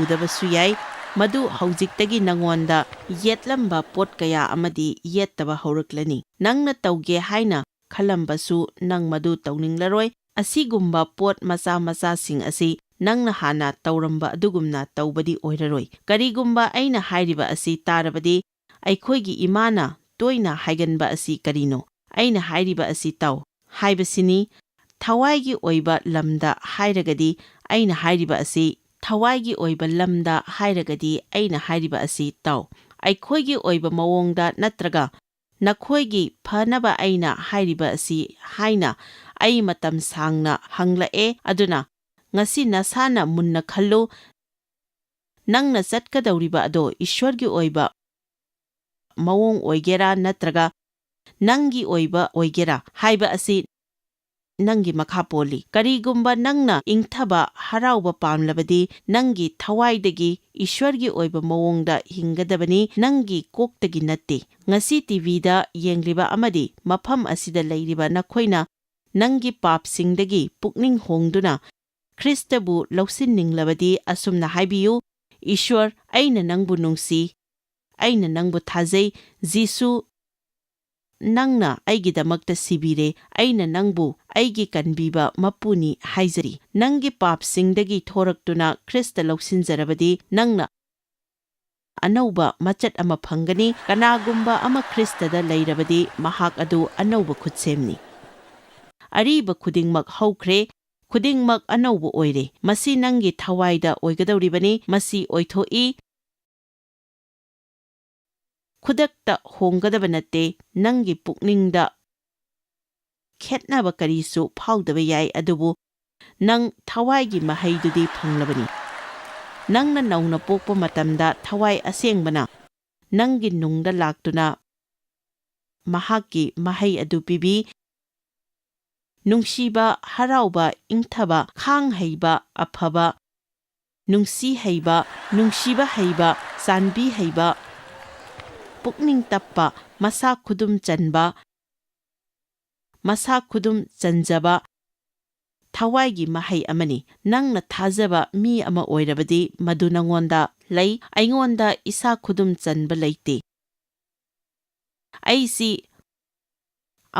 ꯎꯗꯕꯁꯨ ꯌꯥꯏ꯫ ꯃꯗꯨ ꯍꯧꯖꯤꯛꯇꯒꯤ ꯅꯉꯣꯟꯗ ꯌꯦꯠꯂꯝꯕ ꯄꯣꯠ ꯀꯌꯥ ꯑꯃꯗꯤ ꯌꯦꯠꯇꯕ ꯍꯧꯔꯛꯂꯅꯤ꯫ ꯅꯪꯅ ꯇꯧꯒꯦ ꯍꯥꯏꯅ ꯈꯜꯂꯝꯕꯁꯨ ꯅꯪ ꯃꯗꯨ ꯇꯧꯅꯤꯡꯂꯔꯣꯏ꯫ ꯑꯁꯤꯒꯨꯝꯕ ꯄꯣꯠ ꯃꯆꯥ ꯃꯆꯥꯁꯤꯡ ꯑꯁꯤ ꯅꯪꯅ ꯍꯥꯟꯅ ꯇꯧꯔꯝꯕ ꯑꯗꯨꯒꯨꯝꯅ ꯇꯧꯕꯗꯤ ꯑꯣꯏꯔꯔꯣꯏ꯫ ꯀꯔꯤꯒꯨꯝꯕ ꯑꯩꯅ ꯍꯥꯏꯔꯤꯕ ꯑꯁꯤ ꯇꯥꯔꯕꯗꯤ, ꯑꯩꯈꯣꯏꯒꯤ ꯏꯃꯥꯅ ꯇꯣꯏꯅ ꯍꯥꯏꯒꯟꯕ ꯑꯁꯤ ꯀꯔꯤꯅꯣ? "ꯑꯩꯅ ꯍꯥꯏꯔꯤꯕ ꯑꯁꯤ ꯇꯥꯎ" ꯍꯥꯏꯕꯁꯤꯅꯤ꯫ ꯊꯋꯥꯏꯒꯤ ꯑꯣꯏꯕ ꯂꯝꯗ ꯍꯥꯏꯔꯒꯗꯤ, ꯑꯩꯅ ꯍꯥꯏꯔꯤꯕ ꯑꯁꯤ, ꯊꯋꯥꯏꯒꯤ ꯑꯣꯏꯕ ꯂꯝꯗ ꯍꯥꯏꯔꯒꯗꯤ, ꯑꯩꯅ ꯍꯥꯏꯔꯤꯕ ꯑꯁꯤ ꯇꯥꯎ꯫ ꯑꯩꯈꯣꯏꯒꯤ ꯑꯣꯏꯕ ꯃꯑꯣꯡꯗ ꯅꯠꯇ꯭ꯔꯒ ꯅꯈꯣꯏꯒꯤ ꯐꯅꯕ ꯑꯩꯅ ꯍꯥꯏꯔꯤꯕ ꯑꯁꯤ ꯍꯥꯏꯅ ꯑꯩ ꯃꯇꯝ ꯁꯥꯡꯅ ꯍꯪꯂꯛꯑꯦ꯫ ꯑꯗꯨꯅ ꯉꯁꯤ ꯅꯁꯥꯅ ꯃꯨꯟꯅ ꯈꯜꯂꯨ, ꯅꯪꯅ ꯆꯠꯀꯗꯧꯔꯤꯕ ꯑꯗꯣ ꯏꯁ꯭ꯋꯔꯒꯤ ꯑꯣꯏꯕ ꯃꯑꯣꯡ ꯑꯣꯏꯒꯦꯔꯥ ꯅꯠꯇ꯭ꯔꯒ ꯅꯪꯒꯤ ꯑꯣꯏꯕ ꯑꯣꯏꯒꯦꯔꯥ ꯍꯥꯏꯕ ꯑꯁꯤ ꯅꯪꯒꯤ ꯃꯈꯥ ꯄꯣꯜꯂꯤ꯫ ꯀꯔꯤꯒꯨꯝꯕ ꯅꯪꯅ ꯏꯪꯊꯕ, ꯍꯔꯥꯎꯕ ꯄꯥꯝꯂꯕꯗꯤ, ꯅꯪꯒꯤ ꯊꯋꯥꯏꯗꯒꯤ ꯏꯁ꯭ꯋꯔꯒꯤ ꯑꯣꯏꯕ ꯃꯑꯣꯡꯗ ꯍꯤꯡꯒꯗꯕꯅꯤ, ꯅꯪꯒꯤ ꯀꯣꯛꯇꯒꯤ ꯅꯠꯇꯦ꯫ ꯉꯁꯤ ꯇꯤꯚꯤꯗ ꯌꯦꯡꯂꯤꯕ ꯑꯃꯗꯤ ꯃꯐꯝ ꯑꯁꯤꯗ ꯂꯩꯔꯤꯕ ꯅꯈꯣꯏꯅ ꯅꯪꯒꯤ ꯄꯥꯞꯁꯤꯡꯗꯒꯤ ꯄꯨꯛꯅꯤꯡ ꯍꯣꯡꯗꯨꯅ ꯈ꯭ꯔꯤꯁꯇꯕꯨ ꯂꯧꯁꯤꯟꯅꯤꯡꯂꯕꯗꯤ ꯑꯁꯨꯝꯅ ꯍꯥꯏꯕꯤꯌꯨ, "ꯏꯁ꯭ꯋꯔ, ꯑꯩꯅ ꯅꯪꯕꯨ ꯅꯨꯡꯁꯤ, ꯑꯩꯅ ꯅꯪꯕꯨ ꯊꯥꯖꯩ꯫ ꯖꯤꯁꯨ, ꯅꯪꯅ ꯑꯩꯒꯤꯗꯃꯛꯇ ꯁꯤꯕꯤꯔꯦ꯫ ꯑꯩꯅ ꯅꯪꯕꯨ ꯑꯩꯒꯤ ꯀꯟꯕꯤꯕ ꯃꯄꯨꯅꯤ ꯍꯥꯏꯖꯔꯤ꯫" ꯅꯪꯒꯤ ꯄꯥꯞꯁꯤꯡꯗꯒꯤ ꯊꯣꯔꯛꯇꯨꯅ ꯈ꯭ꯔꯤꯁꯇ ꯂꯧꯁꯤꯟꯖꯔꯕꯗꯤ ꯅꯪꯅ ꯑꯅꯧꯕ ꯃꯆꯠ ꯑꯃ ꯐꯪꯒꯅꯤ꯫ ꯀꯅꯥꯒꯨꯝꯕ ꯑꯃ ꯈ꯭ꯔꯤꯁꯇꯗ ꯂꯩꯔꯕꯗꯤ ꯃꯍꯥꯛ ꯑꯗꯨ ꯑꯅꯧꯕ ꯈꯨꯠꯁꯦꯝꯅꯤ꯫ ꯑꯔꯤꯕ ꯈꯨꯗꯤꯡꯃꯛ ꯍꯧꯈ꯭ꯔꯦ, ꯈꯨꯗꯤꯡꯃꯛ ꯑꯅꯧꯕ ꯑꯣꯏꯔꯦ꯫ ꯃꯁꯤ ꯅꯪꯒꯤ ꯊꯋꯥꯏꯗ ꯑꯣꯏꯒꯗꯧꯔꯤꯕꯅꯤ꯫ ꯃꯁꯤ ꯑꯣꯏꯊꯣꯛꯏ꯫ ꯈꯨꯗꯛꯇ ꯍꯣꯡꯒꯗꯕ ꯅꯠꯇꯦ꯫ ꯅꯪꯒꯤ ꯄꯨꯛꯅꯤꯡꯗ ꯈꯦꯠꯅꯕ ꯀꯔꯤꯁꯨ ꯐꯥꯎꯗꯕ ꯌꯥꯏ, ꯑꯗꯨꯕꯨ ꯅꯪ ꯊꯋꯥꯏꯒꯤ ꯃꯍꯩꯗꯨꯗꯤ ꯐꯪꯂꯕꯅꯤ꯫ ꯅꯪꯅ ꯅꯧꯅ ꯄꯣꯛꯄ ꯃꯇꯝꯗ ꯊꯋꯥꯏ ꯑꯁꯦꯡꯕꯅ ꯅꯪꯒꯤ ꯅꯨꯡꯗ ꯂꯥꯛꯇꯨꯅ ꯃꯍꯥꯛꯀꯤ ꯃꯍꯩ ꯑꯗꯨ ꯄꯤꯕꯤ꯫ ꯅꯨꯡꯁꯤꯕ, ꯍꯔꯥꯎꯕ, ꯏꯪꯊꯕ, ꯈꯥꯡ ꯍꯩꯕ, ꯑꯐꯕ, ꯅꯨꯡꯁꯤ ꯍꯩꯕ, ꯅꯨꯡꯁꯤꯕ ꯍꯩꯕ, ꯆꯥꯟꯕꯤ ꯍꯩꯕ, ꯄꯨꯛꯅꯤꯡ ꯇꯞꯄ, ꯃꯁꯥ ꯈꯨꯗꯨꯝ ꯆꯟꯕ, ꯃꯁꯥ ꯈꯨꯗꯨꯝ ꯆꯟꯖꯕ ꯊꯋꯥꯏꯒꯤ ꯃꯍꯩ ꯑꯃꯅꯤ꯫ ꯅꯪꯅ ꯊꯥꯖꯕ ꯃꯤ ꯑꯃ ꯑꯣꯏꯔꯕꯗꯤ ꯃꯗꯨ ꯅꯉꯣꯟꯗ ꯂꯩ꯫ "ꯑꯩꯉꯣꯟꯗ ꯏꯁꯥ ꯈꯨꯗꯨꯝ ꯆꯟꯕ ꯂꯩꯇꯦ꯫ ꯑꯩꯁꯤ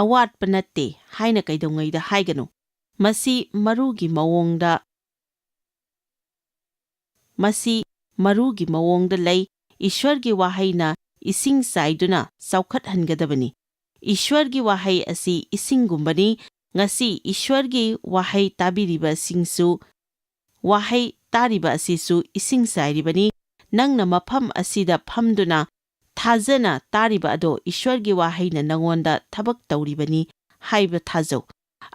ꯑꯋꯥꯠꯄ ꯅꯠꯇꯦ" ꯍꯥꯏꯅ ꯀꯩꯗꯧꯉꯩꯗ ꯍꯥꯏꯒꯅꯨ꯫ ꯃꯁꯤ ꯃꯔꯨꯒꯤ ꯃꯑꯣꯡꯗ, ꯃꯁꯤ ꯃꯔꯨꯒꯤ ꯃꯑꯣꯡꯗ ꯂꯩ꯫ ꯏꯁ꯭ꯋꯔꯒꯤ ꯋꯥꯍꯩꯅ ꯏꯁꯤꯡ ꯆꯥꯏꯗꯨꯅ ꯆꯥꯎꯈꯠꯍꯟꯒꯗꯕꯅꯤ꯫ ꯏꯁ꯭ꯋꯔꯒꯤ ꯋꯥꯍꯩ ꯑꯁꯤ ꯏꯁꯤꯡꯒꯨꯝꯕꯅꯤ꯫ ꯉꯁꯤ ꯏꯁ꯭ꯋꯔꯒꯤ ꯋꯥꯍꯩ ꯇꯥꯕꯤꯔꯤꯕꯁꯤꯡꯁꯨ, ꯋꯥꯍꯩ ꯇꯥꯔꯤꯕ ꯑꯁꯤꯁꯨ ꯏꯁꯤꯡ ꯆꯥꯏꯔꯤꯕꯅꯤ꯫ ꯅꯪꯅ ꯃꯐꯝ ꯑꯁꯤꯗ ꯐꯝꯗꯨꯅ ꯊꯥꯖꯅ ꯇꯥꯔꯤꯕ ꯑꯗꯣ ꯏꯁ꯭ꯋꯔꯒꯤ ꯋꯥꯍꯩꯅ ꯅꯉꯣꯟꯗ ꯊꯕꯛ ꯇꯧꯔꯤꯕꯅꯤ ꯍꯥꯏꯕ ꯊꯥꯖꯧ꯫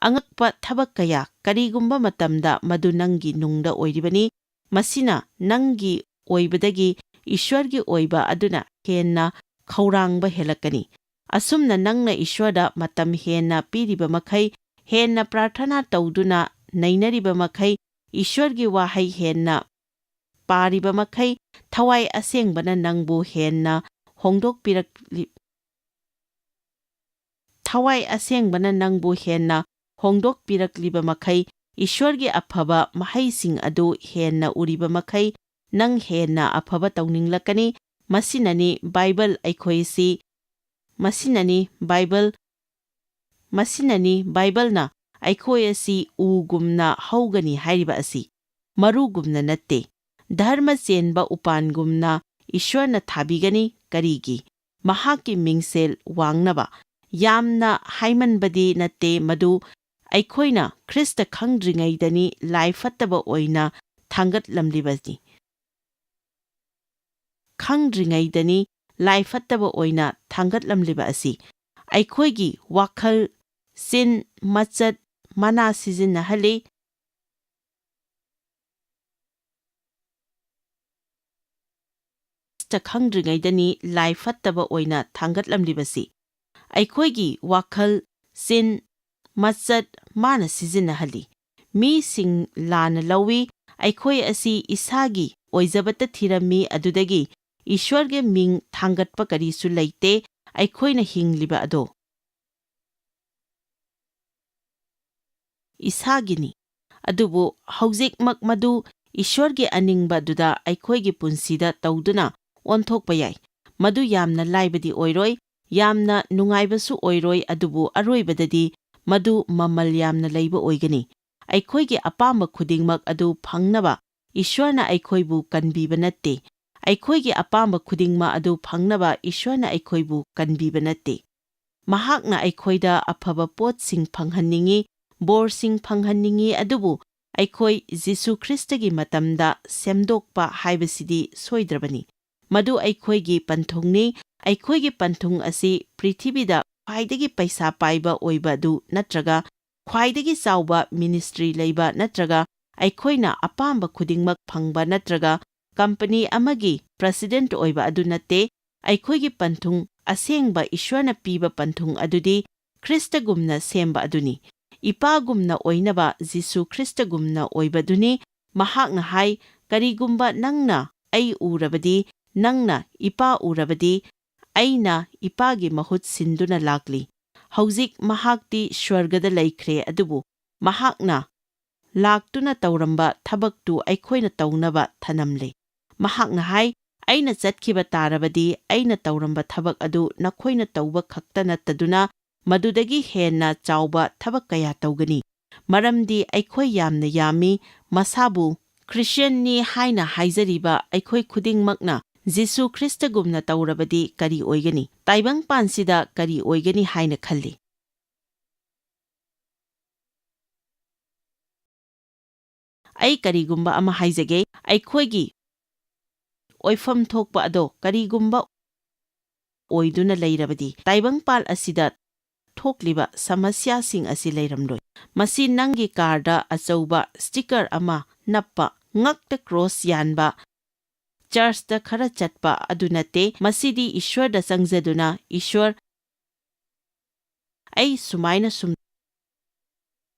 ꯑꯉꯛꯄ ꯊꯕꯛ ꯀꯌꯥ, ꯀꯔꯤꯒꯨꯝꯕ ꯃꯇꯝꯗ ꯃꯗꯨ ꯅꯪꯒꯤ ꯅꯨꯡꯗ ꯑꯣꯏꯔꯤꯕꯅꯤ꯫ ꯃꯁꯤꯅ ꯅꯪꯒꯤ ꯑꯣꯏꯕꯗꯒꯤ ꯏꯁ꯭ꯋꯔꯒꯤ ꯑꯣꯏꯕ ꯑꯗꯨꯅ ꯍꯦꯟꯅ ꯈꯧꯔꯥꯡꯕ ꯍꯦꯜꯂꯛꯀꯅꯤ꯫ ꯑꯁꯨꯝꯅ ꯅꯪꯅ ꯏꯁ꯭ꯋꯔꯗ ꯃꯇꯝ ꯍꯦꯟꯅ ꯄꯤꯔꯤꯕ ꯃꯈꯩ, ꯍꯦꯟꯅ ꯄ꯭ꯔꯥꯔꯊꯅꯥ ꯇꯧꯗꯨꯅ ꯅꯩꯅꯔꯤꯕ ꯃꯈꯩ, ꯏꯁ꯭ꯋꯔꯒꯤ ꯋꯥꯍꯩ ꯍꯦꯟꯅ ꯄꯥꯔꯤꯕ ꯃꯈꯩ, ꯊꯋꯥꯏ ꯑꯁꯦꯡꯕꯅ ꯅꯪꯕꯨ ꯍꯦꯟꯅ ꯍꯣꯡꯗꯣꯛꯄꯤꯔꯛꯂꯤ-, ꯊꯋꯥꯏ ꯑꯁꯦꯡꯕꯅ ꯅꯪꯕꯨ ꯍꯦꯟꯅ ꯍꯣꯡꯗꯣꯛꯄꯤꯔꯛꯂꯤꯕ ꯃꯈꯩ, ꯏꯁ꯭ꯋꯔꯒꯤ ꯑꯐꯕ ꯃꯍꯩꯁꯤꯡ ꯑꯗꯨ ꯍꯦꯟꯅ ꯎꯔꯤꯕ ꯃꯈꯩ, ꯅꯪ ꯍꯦꯟꯅ ꯑꯐꯕ ꯇꯧꯅꯤꯡꯂꯛꯀꯅꯤ꯫ ꯃꯁꯤꯅꯅꯤ ꯕꯥꯏꯕꯜ ꯑꯩꯈꯣꯏꯁꯤ, ꯃꯁꯤꯅꯅꯤ ꯕꯥꯏꯕꯜ, ꯃꯁꯤꯅꯅꯤ ꯕꯥꯏꯕꯜꯅ ꯑꯩꯈꯣꯏ ꯑꯁꯤ ꯎꯒꯨꯝꯅ ꯍꯧꯒꯅꯤ ꯍꯥꯏꯔꯤꯕ ꯑꯁꯤ꯫ ꯃꯔꯨꯒꯨꯝꯅ ꯅꯠꯇꯦ꯫ ꯙꯔꯃ ꯆꯦꯟꯕ ꯎꯄꯥꯟꯒꯨꯝꯅ ꯏꯁ꯭ꯋꯔꯅ ꯊꯥꯕꯤꯒꯅꯤ꯫ ꯀꯔꯤꯒꯤ? ꯃꯍꯥꯛꯀꯤ ꯃꯤꯡꯁꯦꯜ ꯋꯥꯡꯅꯕ꯫ ꯌꯥꯝꯅ ꯍꯥꯏꯃꯟꯕꯗꯤ ꯅꯠꯇꯦ, ꯃꯗꯨ ꯑꯩꯈꯣꯏꯅ ꯈ꯭ꯔꯤꯁꯇ ꯈꯪꯗ꯭ꯔꯤꯉꯩꯗꯅꯤ ꯂꯥꯏ ꯐꯠꯇꯕ ꯑꯣꯏꯅ ꯊꯥꯡꯒꯠꯂꯝꯂꯤꯕꯅꯤ꯫ ꯈꯪꯗ꯭ꯔꯤꯉꯩꯗꯅꯤ ꯂꯥꯏ ꯐꯠꯇꯕ ꯑꯣꯏꯅ ꯊꯥꯡꯒꯠꯂꯝꯂꯤꯕ ꯑꯁꯤ꯫ ꯑꯩꯈꯣꯏꯒꯤ ꯋꯥꯈꯜ, ꯆꯤꯟ, ꯃꯆꯠ, ꯃꯅꯥ ꯁꯤꯖꯤꯟꯅꯍꯜꯂꯤ꯫ ꯈ꯭ꯔꯤꯁꯇ ꯈꯪꯗ꯭ꯔꯤꯉꯩꯗꯅꯤ ꯂꯥꯏ ꯐꯠꯇꯕ ꯑꯣꯏꯅ ꯊꯥꯡꯒꯠꯂꯝꯂꯤꯕꯁꯤ꯫ ꯑꯩꯈꯣꯏꯒꯤ ꯋꯥꯈꯜ, ꯆꯤꯟ, ꯃꯆꯠ ꯃꯥꯅ ꯁꯤꯖꯤꯟꯅꯍꯜꯂꯤ꯫ ꯃꯤꯁꯤꯡ ꯂꯥꯟꯅ ꯂꯧꯏ꯫ ꯑꯩꯈꯣꯏ ꯑꯁꯤ ꯏꯁꯥꯒꯤ ꯑꯣꯏꯖꯕꯇ ꯊꯤꯔꯝꯃꯤ, ꯑꯗꯨꯗꯒꯤ ꯏꯁ꯭ꯋꯔꯒꯤ ꯃꯤꯡ ꯊꯥꯡꯒꯠꯄ ꯀꯔꯤꯁꯨ ꯂꯩꯇꯦ꯫ ꯑꯩꯈꯣꯏꯅ ꯍꯤꯡꯂꯤꯕ ꯑꯗꯣ ꯏꯁꯥꯒꯤꯅꯤ꯫ ꯑꯗꯨꯕꯨ ꯍꯧꯖꯤꯛꯃꯛ ꯃꯗꯨ ꯏꯁ꯭ꯋꯔꯒꯤ ꯑꯅꯤꯡꯕ ꯑꯗꯨꯗ ꯑꯩꯈꯣꯏꯒꯤ ꯄꯨꯟꯁꯤꯗ ꯇꯧꯗꯨꯅ ꯑꯣꯟꯊꯣꯛꯄ ꯌꯥꯏ꯫ ꯃꯗꯨ ꯌꯥꯝꯅ ꯂꯥꯏꯕꯗꯤ ꯑꯣꯏꯔꯣꯏ, ꯌꯥꯝꯅ ꯅꯨꯡꯉꯥꯏꯕꯁꯨ ꯑꯣꯏꯔꯣꯏ, ꯑꯗꯨꯕꯨ ꯑꯔꯣꯏꯕꯗꯗꯤ ꯃꯗꯨ ꯃꯃꯜ ꯌꯥꯝꯅ ꯂꯩꯕ ꯑꯣꯏꯒꯅꯤ꯫ ꯑꯩꯈꯣꯏꯒꯤ ꯑꯄꯥꯝꯕ ꯈꯨꯗꯤꯡꯃꯛ ꯑꯗꯨ ꯐꯪꯅꯕ ꯏꯁ꯭ꯋꯔꯅ ꯑꯩꯈꯣꯏꯕꯨ ꯀꯟꯕꯤꯕ ꯅꯠꯇꯦ꯫ ꯑꯩꯈꯣꯏꯒꯤ ꯑꯄꯥꯝꯕ ꯈꯨꯗꯤꯡꯃꯛ ꯑꯗꯨ ꯐꯪꯅꯕ ꯏꯁ꯭ꯋꯔꯅ ꯑꯩꯈꯣꯏꯕꯨ ꯀꯟꯕꯤꯕ ꯅꯠꯇꯦ꯫ ꯃꯍꯥꯛꯅ ꯑꯩꯈꯣꯏꯗ ꯑꯐꯕ ꯄꯣꯠꯁꯤꯡ ꯐꯪꯍꯟꯅꯤꯡꯏ, ꯕꯣꯔꯁꯤꯡ ꯐꯪꯍꯟꯅꯤꯡꯏ, ꯑꯗꯨꯕꯨ ꯑꯩꯈꯣꯏ ꯖꯤꯁꯨ ꯈ꯭ꯔꯤꯁꯇꯒꯤ ꯃꯇꯝꯗ ꯁꯦꯝꯗꯣꯛꯄ ꯍꯥꯏꯕꯁꯤꯗꯤ ꯁꯣꯏꯗ꯭ꯔꯕꯅꯤ꯫ ꯃꯗꯨ ꯑꯩꯈꯣꯏꯒꯤ ꯄꯟꯊꯨꯡꯅꯤ꯫ ꯑꯩꯈꯣꯏꯒꯤ ꯄꯟꯊꯨꯡ ꯑꯁꯤ ꯄ꯭ꯔꯤꯊꯤꯕꯤꯗ ꯈ꯭ꯋꯥꯏꯗꯒꯤ ꯄꯩꯁꯥ ꯄꯥꯏꯕ ꯑꯣꯏꯕ ꯑꯗꯨ ꯅꯠꯇ꯭ꯔꯒ ꯈ꯭ꯋꯥꯏꯗꯒꯤ ꯆꯥꯎꯕ ꯃꯤꯅꯤꯁꯇ꯭ꯔꯤ ꯂꯩꯕ ꯅꯠꯇ꯭ꯔꯒ ꯑꯩꯈꯣꯏꯅ ꯑꯄꯥꯝꯕ ꯈꯨꯗꯤꯡꯃꯛ ꯐꯪꯕ ꯅꯠꯇ꯭ꯔꯒ ꯀꯝꯄꯅꯤ ꯑꯃꯒꯤ ꯄ꯭ꯔꯁꯤꯗꯦꯟꯠ ꯑꯣꯏꯕ ꯑꯗꯨ ꯅꯠꯇꯦ꯫ ꯑꯩꯈꯣꯏꯒꯤ ꯄꯟꯊꯨꯡ ꯑꯁꯦꯡꯕ ꯏꯁ꯭ꯋꯔꯅ ꯄꯤꯕ ꯄꯟꯊꯨꯡ ꯑꯗꯨꯗꯤ ꯈ꯭ꯔꯤꯁꯇꯒꯨꯝꯅ ꯁꯦꯝꯕ ꯑꯗꯨꯅꯤ꯫ ꯏꯄꯥꯒꯨꯝꯅ ꯑꯣꯏꯅꯕ ꯖꯤꯁꯨ ꯈ꯭ꯔꯤꯁꯇꯒꯨꯝꯅ ꯑꯣꯏꯕꯗꯨꯅꯤ꯫ ꯃꯍꯥꯛꯅ ꯍꯥꯏ, "ꯀꯔꯤꯒꯨꯝꯕ ꯅꯪꯅ ꯑꯩ ꯎꯔꯕꯗꯤ, ꯅꯪꯅ ꯏꯄꯥ ꯎꯔꯕꯗꯤ, ꯑꯩꯅ ꯏꯄꯥꯒꯤ ꯃꯍꯨꯠ ꯁꯤꯟꯗꯨꯅ ꯂꯥꯛꯂꯤ꯫" ꯍꯧꯖꯤꯛ ꯃꯍꯥꯛꯇꯤ ꯁ꯭ꯋꯔꯒꯗ ꯂꯩꯈ꯭ꯔꯦ, ꯑꯗꯨꯕꯨ ꯃꯍꯥꯛꯅ ꯂꯥꯛꯇꯨꯅ ꯇꯧꯔꯝꯕ ꯊꯕꯛꯇꯨ ꯑꯩꯈꯣꯏꯅ ꯇꯧꯅꯕ ꯊꯅꯝꯂꯦ꯫ ꯃꯍꯥꯛꯅ ꯍꯥꯏ, "ꯑꯩꯅ ꯆꯠꯈꯤꯕ ꯇꯥꯔꯕꯗꯤ ꯑꯩꯅ ꯇꯧꯔꯝꯕ ꯊꯕꯛ ꯑꯗꯨ ꯅꯈꯣꯏꯅ ꯇꯧꯕ ꯈꯛꯇ ꯅꯠꯇꯗꯨꯅ ꯃꯗꯨꯗꯒꯤ ꯍꯦꯟꯅ ꯆꯥꯎꯕ ꯊꯕꯛ ꯀꯌꯥ ꯇꯧꯒꯅꯤ꯫ ꯃꯔꯝꯗꯤ ꯑꯩꯈꯣꯏ ꯌꯥꯝꯅ ꯌꯥꯝꯃꯤ꯫" ꯃꯁꯥꯕꯨ ꯈ꯭ꯔꯤꯁꯇꯤꯌꯟꯅꯤ ꯍꯥꯏꯅ ꯍꯥꯏꯖꯔꯤꯕ ꯑꯩꯈꯣꯏ ꯈꯨꯗꯤꯡꯃꯛꯅ ꯖꯤꯁꯨ ꯈ꯭ꯔꯤꯁꯇꯒꯨꯝꯅ ꯇꯧꯔꯕꯗꯤ ꯀꯔꯤ ꯑꯣꯏꯒꯅꯤ? ꯇꯥꯏꯕꯪꯄꯥꯟꯁꯤꯗ ꯀꯔꯤ ꯑꯣꯏꯒꯅꯤ ꯍꯥꯏꯅ ꯈꯜꯂꯤ? ꯑꯩ ꯀꯔꯤꯒꯨꯝꯕ ꯑꯃ ꯍꯥꯏꯖꯒꯦ, ꯑꯩꯈꯣꯏꯒꯤ ꯑꯣꯏꯐꯝ ꯊꯣꯛꯄ ꯑꯗꯣ ꯀꯔꯤꯒꯨꯝꯕ ꯑꯣꯏꯗꯨꯅ ꯂꯩꯔꯕꯗꯤ, ꯇꯥꯏꯕꯪꯄꯥꯜ ꯑꯁꯤꯗ ꯊꯣꯛꯂꯤꯕ ꯁꯃꯁ꯭ꯌꯥꯁꯤꯡ ꯑꯁꯤ ꯂꯩꯔꯝꯂꯣꯏ꯫ ꯃꯁꯤ ꯅꯪꯒꯤ ꯀꯥꯔꯗ ꯑꯆꯧꯕ ꯁ꯭ꯇꯤꯀꯔ ꯑꯃ ꯅꯞꯄ, ꯉꯛꯇ ꯀ꯭ꯔꯣꯁ ꯌꯥꯟꯕ, ꯆꯔꯆꯇ ꯈꯔ ꯆꯠꯄ ꯑꯗꯨ ꯅꯠꯇꯦ꯫ ꯃꯁꯤꯗꯤ ꯏꯁ꯭ꯋꯔꯗ ꯆꯪꯖꯗꯨꯅ, "ꯏꯁ꯭ꯋꯔ, ꯑꯩ ꯁꯨꯃꯥꯏꯅ ꯁꯨꯝ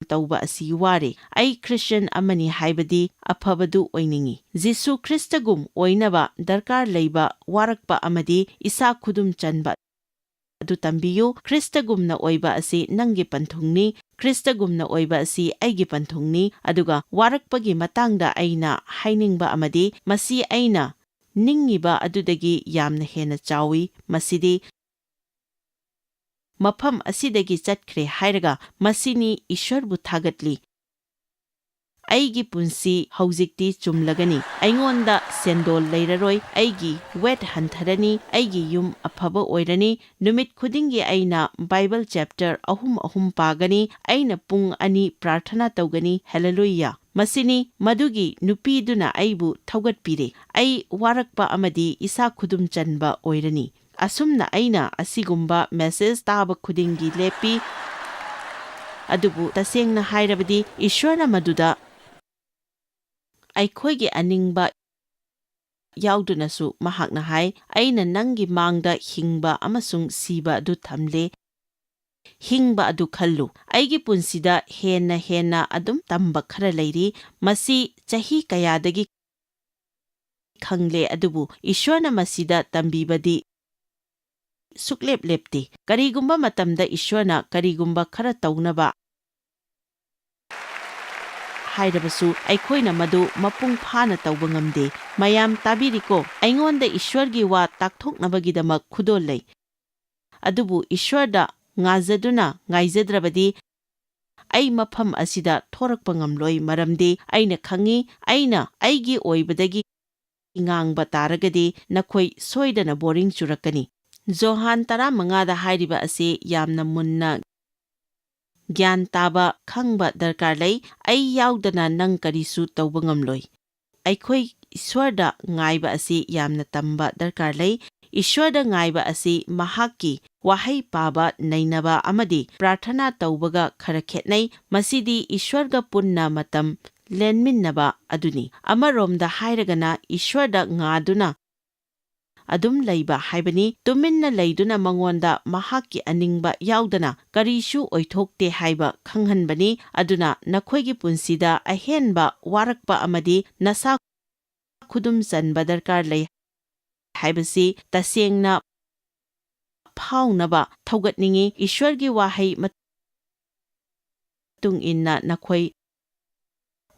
ꯇꯧꯕ ꯑꯁꯤ ꯋꯥꯔꯦ꯫ ꯑꯩ ꯈ꯭ꯔꯤꯁꯇꯤꯌꯟ ꯑꯃꯅꯤ ꯍꯥꯏꯕꯗꯤ ꯑꯐꯕꯗꯨ ꯑꯣꯏꯅꯤꯡꯏ꯫" ꯖꯤꯁꯨ ꯈ꯭ꯔꯤꯁꯇꯒꯨꯝ ꯑꯣꯏꯅꯕ ꯗꯔꯀꯥꯔ ꯂꯩꯕ ꯋꯥꯔꯛꯄ ꯑꯃꯗꯤ ꯏꯁꯥ ꯈꯨꯗꯨꯝ ꯆꯟꯕ ꯑꯗꯨ ꯇꯝꯕꯤꯌꯨ꯫ ꯈ꯭ꯔꯤꯁꯇꯒꯨꯝꯅ ꯑꯣꯏꯕ ꯑꯁꯤ ꯅꯪꯒꯤ ꯄꯟꯊꯨꯡꯅꯤ꯫ ꯈ꯭ꯔꯤꯁꯇꯒꯨꯝꯅ ꯑꯣꯏꯕ ꯑꯁꯤ ꯑꯩꯒꯤ ꯄꯟꯊꯨꯡꯅꯤ꯫ ꯑꯗꯨꯒ ꯋꯥꯔꯛꯄꯒꯤ ꯃꯇꯥꯡꯗ ꯑꯩꯅ ꯍꯥꯏꯅꯤꯡꯕ ꯑꯃꯗꯤ, ꯃꯁꯤ ꯑꯩꯅ ꯅꯤꯡꯉꯤꯕ ꯑꯗꯨꯗꯒꯤ ꯌꯥꯝꯅ ꯍꯦꯟꯅ ꯆꯥꯎꯏ꯫ ꯃꯁꯤꯗꯤ ꯃꯐꯝ ꯑꯁꯤꯗꯒꯤ ꯆꯠꯈ꯭ꯔꯦ ꯍꯥꯏꯔꯒ ꯃꯁꯤꯅꯤ ꯏꯁ꯭ꯋꯔꯕꯨ ꯊꯥꯒꯠꯂꯤ꯫ "ꯑꯩꯒꯤ ꯄꯨꯟꯁꯤ ꯍꯧꯖꯤꯛꯇꯤ ꯆꯨꯝꯂꯒꯅꯤ꯫ ꯑꯩꯉꯣꯟꯗ ꯁꯦꯟꯗꯣꯜ ꯂꯩꯔꯔꯣꯏ꯫ ꯑꯩꯒꯤ ꯋꯦꯠ ꯍꯟꯊꯔꯅꯤ꯫ ꯑꯩꯒꯤ ꯌꯨꯝ ꯑꯐꯕ ꯑꯣꯏꯔꯅꯤ꯫ ꯅꯨꯃꯤꯠ ꯈꯨꯗꯤꯡꯒꯤ ꯑꯩꯅ ꯕꯥꯏꯕꯜ ꯆꯦꯞꯇꯔ ꯑꯍꯨꯝ ꯑꯍꯨꯝ ꯄꯥꯒꯅꯤ꯫ ꯑꯩꯅ ꯄꯨꯡ ꯑꯅꯤ ꯄ꯭ꯔꯥꯔꯊꯅꯥ ꯇꯧꯒꯅꯤ꯫" ꯍꯦꯂꯦꯂꯨꯌꯥ! ꯃꯁꯤꯅꯤ ꯃꯗꯨꯒꯤ ꯅꯨꯄꯤꯗꯨꯅ ꯑꯩꯕꯨ ꯊꯧꯒꯠꯄꯤꯔꯦ꯫ ꯑꯩ ꯋꯥꯔꯛꯄ ꯑꯃꯗꯤ ꯏꯁꯥ ꯈꯨꯗꯨꯝ ꯆꯟꯕ ꯑꯣꯏꯔꯅꯤ꯫ ꯑꯁꯨꯝꯅ ꯑꯩꯅ ꯑꯁꯤꯒꯨꯝꯕ ꯃꯦꯁꯦꯖ ꯇꯥꯕ ꯈꯨꯗꯤꯡꯒꯤ ꯂꯦꯞꯄꯤ꯫ ꯑꯗꯨꯕꯨ ꯇꯁꯦꯡꯅ ꯍꯥꯏꯔꯕꯗꯤ, ꯏꯁ꯭ꯋꯔꯅ ꯃꯗꯨꯗ ꯑꯩꯈꯣꯏꯒꯤ ꯑꯅꯤꯡꯕ ꯌꯥꯎꯗꯨꯅꯁꯨ ꯃꯍꯥꯛꯅ ꯍꯥꯏ, "ꯑꯩꯅ ꯅꯪꯒꯤ ꯃꯥꯡꯗ ꯍꯤꯡꯕ ꯑꯃꯁꯨꯡ ꯁꯤꯕ ꯑꯗꯨ ꯊꯝꯂꯦ꯫ ꯍꯤꯡꯕ ꯑꯗꯨ ꯈꯜꯂꯨ꯫ ꯑꯩꯒꯤ ꯄꯨꯟꯁꯤꯗ ꯍꯦꯟꯅ ꯍꯦꯟꯅ ꯑꯗꯨꯝ ꯇꯝꯕ ꯈꯔ ꯂꯩꯔꯤ꯫ ꯃꯁꯤ ꯆꯍꯤ ꯀꯌꯥꯗꯒꯤ ꯈꯪꯂꯦ, ꯑꯗꯨꯕꯨ ꯏꯁ꯭ꯋꯔꯅ ꯃꯁꯤꯗ ꯇꯝꯕꯤꯕꯗꯤ ꯁꯨꯛꯂꯦꯞ ꯂꯦꯞꯇꯦ꯫ ꯀꯔꯤꯒꯨꯝꯕ ꯃꯇꯝꯗ ꯏꯁ꯭ꯋꯔꯅ ꯀꯔꯤꯒꯨꯝꯕ ꯈꯔ ꯇꯧꯅꯕ ꯍꯥꯏꯔꯕꯁꯨ, ꯑꯩꯈꯣꯏꯅ ꯃꯗꯨ ꯃꯄꯨꯡ ꯐꯥꯅ ꯇꯧꯕ ꯉꯝꯗꯦ꯫" ꯃꯌꯥꯝ ꯇꯥꯕꯤꯔꯤꯀꯣ? ꯑꯩꯉꯣꯟꯗ ꯏꯁ꯭ꯋꯔꯒꯤ ꯋꯥ ꯇꯥꯛꯊꯣꯛꯅꯕꯒꯤꯗꯃꯛ ꯈꯨꯗꯣꯜ ꯂꯩ꯫ ꯑꯗꯨꯕꯨ ꯏꯁ꯭ꯋꯔꯗ ꯉꯥꯖꯗꯨꯅ ꯉꯥꯏꯖꯗ꯭ꯔꯕꯗꯤ ꯑꯩ ꯃꯐꯝ ꯑꯁꯤꯗ ꯊꯣꯔꯛꯄ ꯉꯝꯂꯣꯏ, ꯃꯔꯝꯗꯤ ꯑꯩꯅ ꯈꯪꯏ, ꯑꯩꯅ ꯑꯩꯒꯤ ꯑꯣꯏꯕꯗꯒꯤ ꯉꯥꯡꯕ ꯇꯥꯔꯒꯗꯤ ꯅꯈꯣꯏ ꯁꯣꯏꯗꯅ ꯕꯣꯔꯤꯡ ꯆꯨꯔꯛꯀꯅꯤ꯫ ꯖꯣꯍꯥꯟ ꯇꯔꯥꯃꯉꯥꯗ ꯍꯥꯏꯔꯤꯕ ꯑꯁꯤ ꯌꯥꯝꯅ ꯃꯨꯟꯅ ꯒ꯭ꯌꯥꯟ ꯇꯥꯕ, ꯈꯪꯕ ꯗꯔꯀꯥꯔ ꯂꯩ꯫ "ꯑꯩ ꯌꯥꯎꯗꯅ ꯅꯪ ꯀꯔꯤꯁꯨ ꯇꯧꯕ ꯉꯝꯂꯣꯏ꯫" ꯑꯩꯈꯣꯏ ꯏꯁ꯭ꯋꯔꯗ ꯉꯥꯏꯕ ꯑꯁꯤ ꯌꯥꯝꯅ ꯇꯝꯕ ꯗꯔꯀꯥꯔ ꯂꯩ꯫ ꯏꯁ꯭ꯋꯔꯗ ꯉꯥꯏꯕ ꯑꯁꯤ ꯃꯍꯥꯛꯀꯤ ꯋꯥꯍꯩ ꯄꯥꯕ, ꯅꯩꯅꯕ ꯑꯃꯗꯤ ꯄ꯭ꯔꯥꯔꯊꯅꯥ ꯇꯧꯕꯒ ꯈꯔ ꯈꯦꯠꯅꯩ꯫ ꯃꯁꯤꯗꯤ ꯏꯁ꯭ꯋꯔꯒ ꯄꯨꯟꯅ ꯃꯇꯝ ꯂꯦꯟꯃꯤꯟꯅꯕ ꯑꯗꯨꯅꯤ꯫ ꯑꯃꯔꯣꯝꯗ ꯍꯥꯏꯔꯒꯅ, ꯏꯁ꯭ꯋꯔꯗ ꯉꯥꯗꯨꯅ ꯑꯗꯨꯝ ꯂꯩꯕ ꯍꯥꯏꯕꯅꯤ, ꯇꯨꯃꯤꯟꯅ ꯂꯩꯗꯨꯅ ꯃꯉꯣꯟꯗ ꯃꯍꯥꯛꯀꯤ ꯑꯅꯤꯡꯕ ꯌꯥꯎꯗꯅ ꯀꯔꯤꯁꯨ ꯑꯣꯏꯊꯣꯛꯇꯦ ꯍꯥꯏꯕ ꯈꯪꯍꯟꯕꯅꯤ꯫ ꯑꯗꯨꯅ ꯅꯈꯣꯏꯒꯤ ꯄꯨꯟꯁꯤꯗ ꯑꯍꯦꯟꯕ ꯋꯥꯔꯛꯄ ꯑꯃꯗꯤ ꯅꯁꯥ ꯈꯨꯗꯨꯝ ꯆꯟꯕ ꯗꯔꯀꯥꯔ ꯂꯩ ꯍꯥꯏꯕꯁꯤ ꯇꯁꯦꯡꯅ ꯐꯥꯎꯅꯕ ꯊꯧꯒꯠꯅꯤꯡꯏ꯫ ꯏꯁ꯭ꯋꯔꯒꯤ ꯋꯥꯍꯩ ꯃꯇꯨꯡ ꯏꯟꯅ ꯅꯈꯣꯏ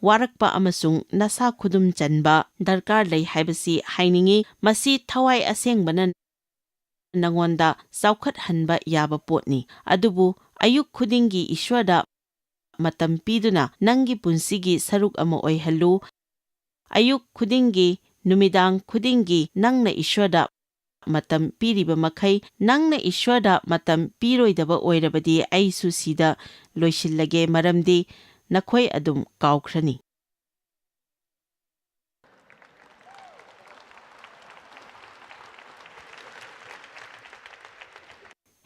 ꯋꯥꯔꯛꯄ ꯑꯃꯁꯨꯡ ꯅꯁꯥ ꯈꯨꯗꯨꯝ ꯆꯟꯕ ꯗꯔꯀꯥꯔ ꯂꯩ ꯍꯥꯏꯕꯁꯤ ꯍꯥꯏꯅꯤꯡꯏ꯫ ꯃꯁꯤ ꯊꯋꯥꯏ ꯑꯁꯦꯡꯕꯅ ꯅꯉꯣꯟꯗ ꯆꯥꯎꯈꯠꯍꯟꯕ ꯌꯥꯕ ꯄꯣꯠꯅꯤ꯫ ꯑꯗꯨꯕꯨ ꯑꯌꯨꯛ ꯈꯨꯗꯤꯡꯒꯤ ꯏꯁ꯭ꯋꯔꯗ ꯃꯇꯝ ꯄꯤꯗꯨꯅ ꯅꯪꯒꯤ ꯄꯨꯟꯁꯤꯒꯤ ꯁꯔꯨꯛ ꯑꯃ ꯑꯣꯏꯍꯜꯂꯨ꯫ ꯑꯌꯨꯛ ꯈꯨꯗꯤꯡꯒꯤ, ꯅꯨꯃꯤꯗꯥꯡ ꯈꯨꯗꯤꯡꯒꯤ ꯅꯪꯅ ꯏꯁ꯭ꯋꯔꯗ ꯃꯇꯝ ꯄꯤꯔꯤꯕ ꯃꯈꯩ, ꯅꯪꯅ ꯏꯁ꯭ꯋꯔꯗ ꯃꯇꯝ ꯄꯤꯔꯣꯏꯗꯕ ꯑꯣꯏꯔꯕꯗꯤ ꯑꯩꯁꯨ ꯁꯤꯗ ꯂꯣꯏꯁꯤꯜꯂꯒꯦ, ꯃꯔꯝꯗꯤ ꯅꯈꯣꯏ ꯑꯗꯨꯝ ꯀꯥꯎꯈ꯭ꯔꯅꯤ꯫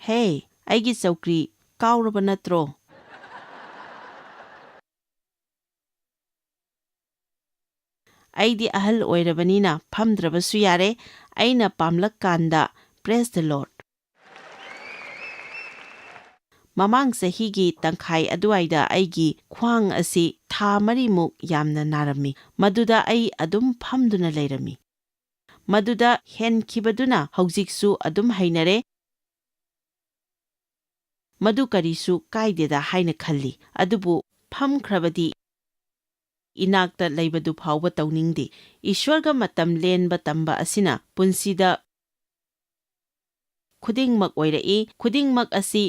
ꯍꯦ, ꯑꯩꯒꯤ ꯆꯧꯀ꯭ꯔꯤ ꯀꯥꯎꯔꯕ ꯅꯠꯇ꯭ꯔꯣ? ꯑꯩꯗꯤ ꯑꯍꯜ ꯑꯣꯏꯔꯕꯅꯤꯅ ꯐꯝꯗ꯭ꯔꯕꯁꯨ ꯌꯥꯔꯦ꯫ ꯑꯩꯅ ꯄꯥꯝꯂꯛꯀꯥꯟꯗ, Praise the Lord꯫ ꯃꯃꯥꯡ ꯆꯍꯤꯒꯤ ꯇꯪꯈꯥꯏ ꯑꯗꯨꯋꯥꯏꯗ ꯑꯩꯒꯤ ꯈ꯭ꯋꯥꯡ ꯑꯁꯤ ꯊꯥ ꯃꯔꯤꯃꯨꯛ ꯌꯥꯝꯅ ꯅꯥꯔꯝꯃꯤ꯫ ꯃꯗꯨꯗ ꯑꯩ ꯑꯗꯨꯝ ꯐꯝꯗꯨꯅ ꯂꯩꯔꯝꯃꯤ꯫ ꯃꯗꯨꯗ ꯍꯦꯟꯈꯤꯕꯗꯨꯅ ꯍꯧꯖꯤꯛꯁꯨ ꯑꯗꯨꯝ ꯍꯩꯅꯔꯦ꯫ ꯃꯗꯨ ꯀꯔꯤꯁꯨ ꯀꯥꯏꯗꯦꯗ ꯍꯥꯏꯅ ꯈꯜꯂꯤ꯫ ꯑꯗꯨꯕꯨ ꯐꯝꯈ꯭ꯔꯕꯗꯤ ꯏꯅꯥꯛꯇ ꯂꯩꯕꯗꯨ ꯐꯥꯎꯕ ꯇꯧꯅꯤꯡꯗꯦ꯫ ꯏꯁ꯭ꯋꯔꯒ ꯃꯇꯝ ꯂꯦꯟꯕ ꯇꯝꯕ ꯑꯁꯤꯅ ꯄꯨꯟꯁꯤꯗ ꯈꯨꯗꯤꯡꯃꯛ ꯑꯣꯏꯔꯛꯏ꯫ ꯈꯨꯗꯤꯡꯃꯛ ꯑꯁꯤ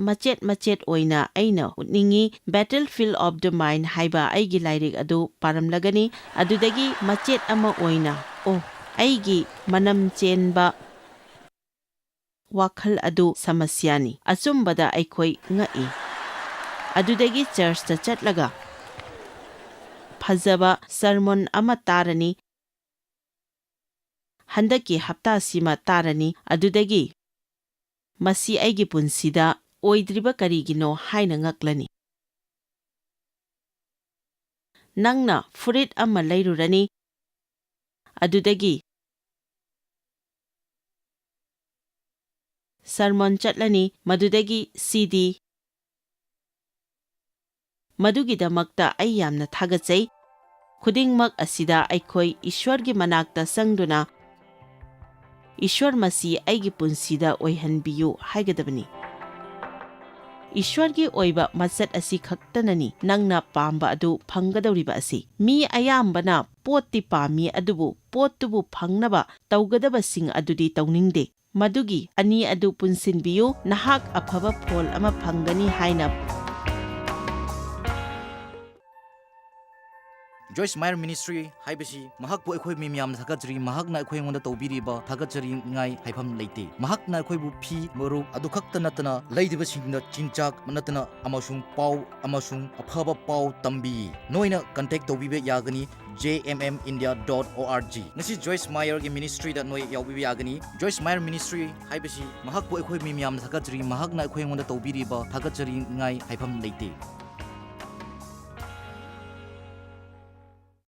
ꯃꯆꯦꯠ ꯃꯆꯦꯠ ꯑꯣꯏꯅ ꯑꯩꯅ ꯎꯠꯅꯤꯡꯏ꯫ Battlefield of the Mind ꯍꯥꯏꯕ ꯑꯩꯒꯤ ꯂꯥꯏꯔꯤꯛ ꯑꯗꯨ ꯄꯥꯔꯝꯂꯒꯅꯤ꯫ ꯑꯗꯨꯗꯒꯤ ꯃꯆꯦꯠ ꯑꯃ ꯑꯣꯏꯅ, ꯑꯣ, ꯑꯩꯒꯤ ꯃꯅꯝ ꯆꯦꯟꯕ ꯋꯥꯈꯜ ꯑꯗꯨ ꯁꯃꯁ꯭ꯌꯥꯅꯤ꯫ ꯑꯆꯨꯝꯕꯗ ꯑꯩꯈꯣꯏ ꯉꯛꯏ꯫ ꯑꯗꯨꯗꯒꯤ ꯆꯔꯆꯇ ꯆꯠꯂꯒ ꯐꯖꯕ ꯁꯔꯃꯣꯟ ꯑꯃ ꯇꯥꯔꯅꯤ꯫ ꯍꯟꯗꯛꯀꯤ ꯍꯞꯇꯥꯁꯤꯃ ꯇꯥꯔꯅꯤ꯫ ꯑꯗꯨꯗꯒꯤ ꯃꯁꯤ ꯑꯩꯒꯤ ꯄꯨꯟꯁꯤꯗ ꯑꯣꯏꯗ꯭ꯔꯤꯕ ꯀꯔꯤꯒꯤꯅꯣ ꯍꯥꯏꯅ ꯉꯛꯂꯅꯤ꯫ ꯅꯪꯅ ꯐꯨꯔꯤꯠ ꯑꯃ ꯂꯩꯔꯨꯔꯅꯤ꯫ ꯑꯗꯨꯗꯒꯤ ꯁꯔꯃꯣꯟ ꯆꯠꯂꯅꯤ, ꯃꯗꯨꯗꯒꯤ ꯁꯤ ꯗꯤ꯫ ꯃꯗꯨꯒꯤꯗꯃꯛꯇ ꯑꯩ ꯌꯥꯝꯅ ꯊꯥꯒꯠꯆꯩ꯫ ꯈꯨꯗꯤꯡꯃꯛ ꯑꯁꯤꯗ ꯑꯩꯈꯣꯏ ꯏꯁ꯭ꯋꯔꯒꯤ ꯃꯅꯥꯛꯇ ꯆꯪꯗꯨꯅ, "ꯏꯁ꯭ꯋꯔ, ꯃꯁꯤ ꯑꯩꯒꯤ ꯄꯨꯟꯁꯤꯗ ꯑꯣꯏꯍꯟꯕꯤꯌꯨ" ꯍꯥꯏꯒꯗꯕꯅꯤ꯫ ꯏꯁ꯭ꯋꯔꯒꯤ ꯑꯣꯏꯕ ꯃꯆꯠ ꯑꯁꯤ ꯈꯛꯇꯅꯅꯤ ꯅꯪꯅ ꯄꯥꯝꯕ ꯑꯗꯨ ꯐꯪꯒꯗꯧꯔꯤꯕ ꯑꯁꯤ꯫ ꯃꯤ ꯑꯌꯥꯝꯕꯅ ꯄꯣꯠꯇꯤ ꯄꯥꯝꯃꯤ, ꯑꯗꯨꯕꯨ ꯄꯣꯠꯇꯨꯕꯨ ꯐꯪꯅꯕ ꯇꯧꯒꯗꯕꯁꯤꯡ ꯑꯗꯨꯗꯤ ꯇꯧꯅꯤꯡꯗꯦ꯫ ꯃꯗꯨꯒꯤ ꯑꯅꯤ ꯑꯗꯨ ꯄꯨꯟꯁꯤꯟꯕꯤꯌꯨ, ꯅꯍꯥꯛ ꯑꯐꯕ ꯐꯣꯜ ꯑꯃ ꯐꯪꯒꯅꯤ ꯍꯥꯏꯅ꯫ Joyce Meyer Ministry ꯍꯥꯏꯕꯁꯤ ꯃꯍꯥꯛꯄꯨ ꯑꯩꯈꯣꯏ ꯃꯤ ꯃꯌꯥꯝꯅ ꯊꯥꯒꯠꯆꯔꯤ꯫ ꯃꯍꯥꯛꯅ ꯑꯩꯈꯣꯏ ꯑꯩꯉꯣꯟꯗ ꯇꯧꯕꯤꯔꯤꯕ ꯊꯥꯒꯠꯆꯅꯤꯡꯉꯥꯏ ꯍꯥꯏꯐꯝ ꯂꯩꯇꯦ꯫ ꯃꯍꯥꯛꯅ ꯑꯩꯈꯣꯏꯕꯨ ꯐꯤ, ꯃꯔꯨꯞ ꯑꯗꯨ ꯈꯛꯇ ꯅꯠꯇꯅ, ꯂꯩꯔꯤꯕꯁꯤꯡꯗ ꯆꯤꯟꯖꯥꯛ ꯅꯠꯇꯅ ꯑꯃꯁꯨꯡ ꯄꯥꯎ ꯑꯃꯁꯨꯡ ꯑꯐꯕ ꯄꯥꯎ ꯇꯝꯕꯤ꯫ ꯅꯣꯏꯅ contact ꯇꯧꯕꯤꯕ ꯌꯥꯒꯅꯤ, J M M India dot O R G꯫ ꯉꯁꯤ Joyce Meyer ꯒꯤ ministry ꯗ ꯅꯣꯏ ꯌꯥꯎꯕꯤꯕ ꯌꯥꯒꯅꯤ꯫ Joyce Meyer Ministry ꯍꯥꯏꯕꯁꯤ ꯃꯍꯥꯛꯄꯨ ꯑꯩꯈꯣꯏ ꯃꯤ ꯃꯌꯥꯝꯅ ꯊꯥꯒꯠꯆꯔꯤ꯫ ꯃꯍꯥꯛꯅ ꯑꯩꯈꯣꯏ ꯑꯩꯉꯣꯟꯗ ꯇꯧꯕꯤꯔꯤꯕ ꯊꯥꯒꯠꯆꯅꯤꯡꯉꯥꯏ ꯍꯥꯏꯐꯝ ꯂꯩꯇꯦ꯫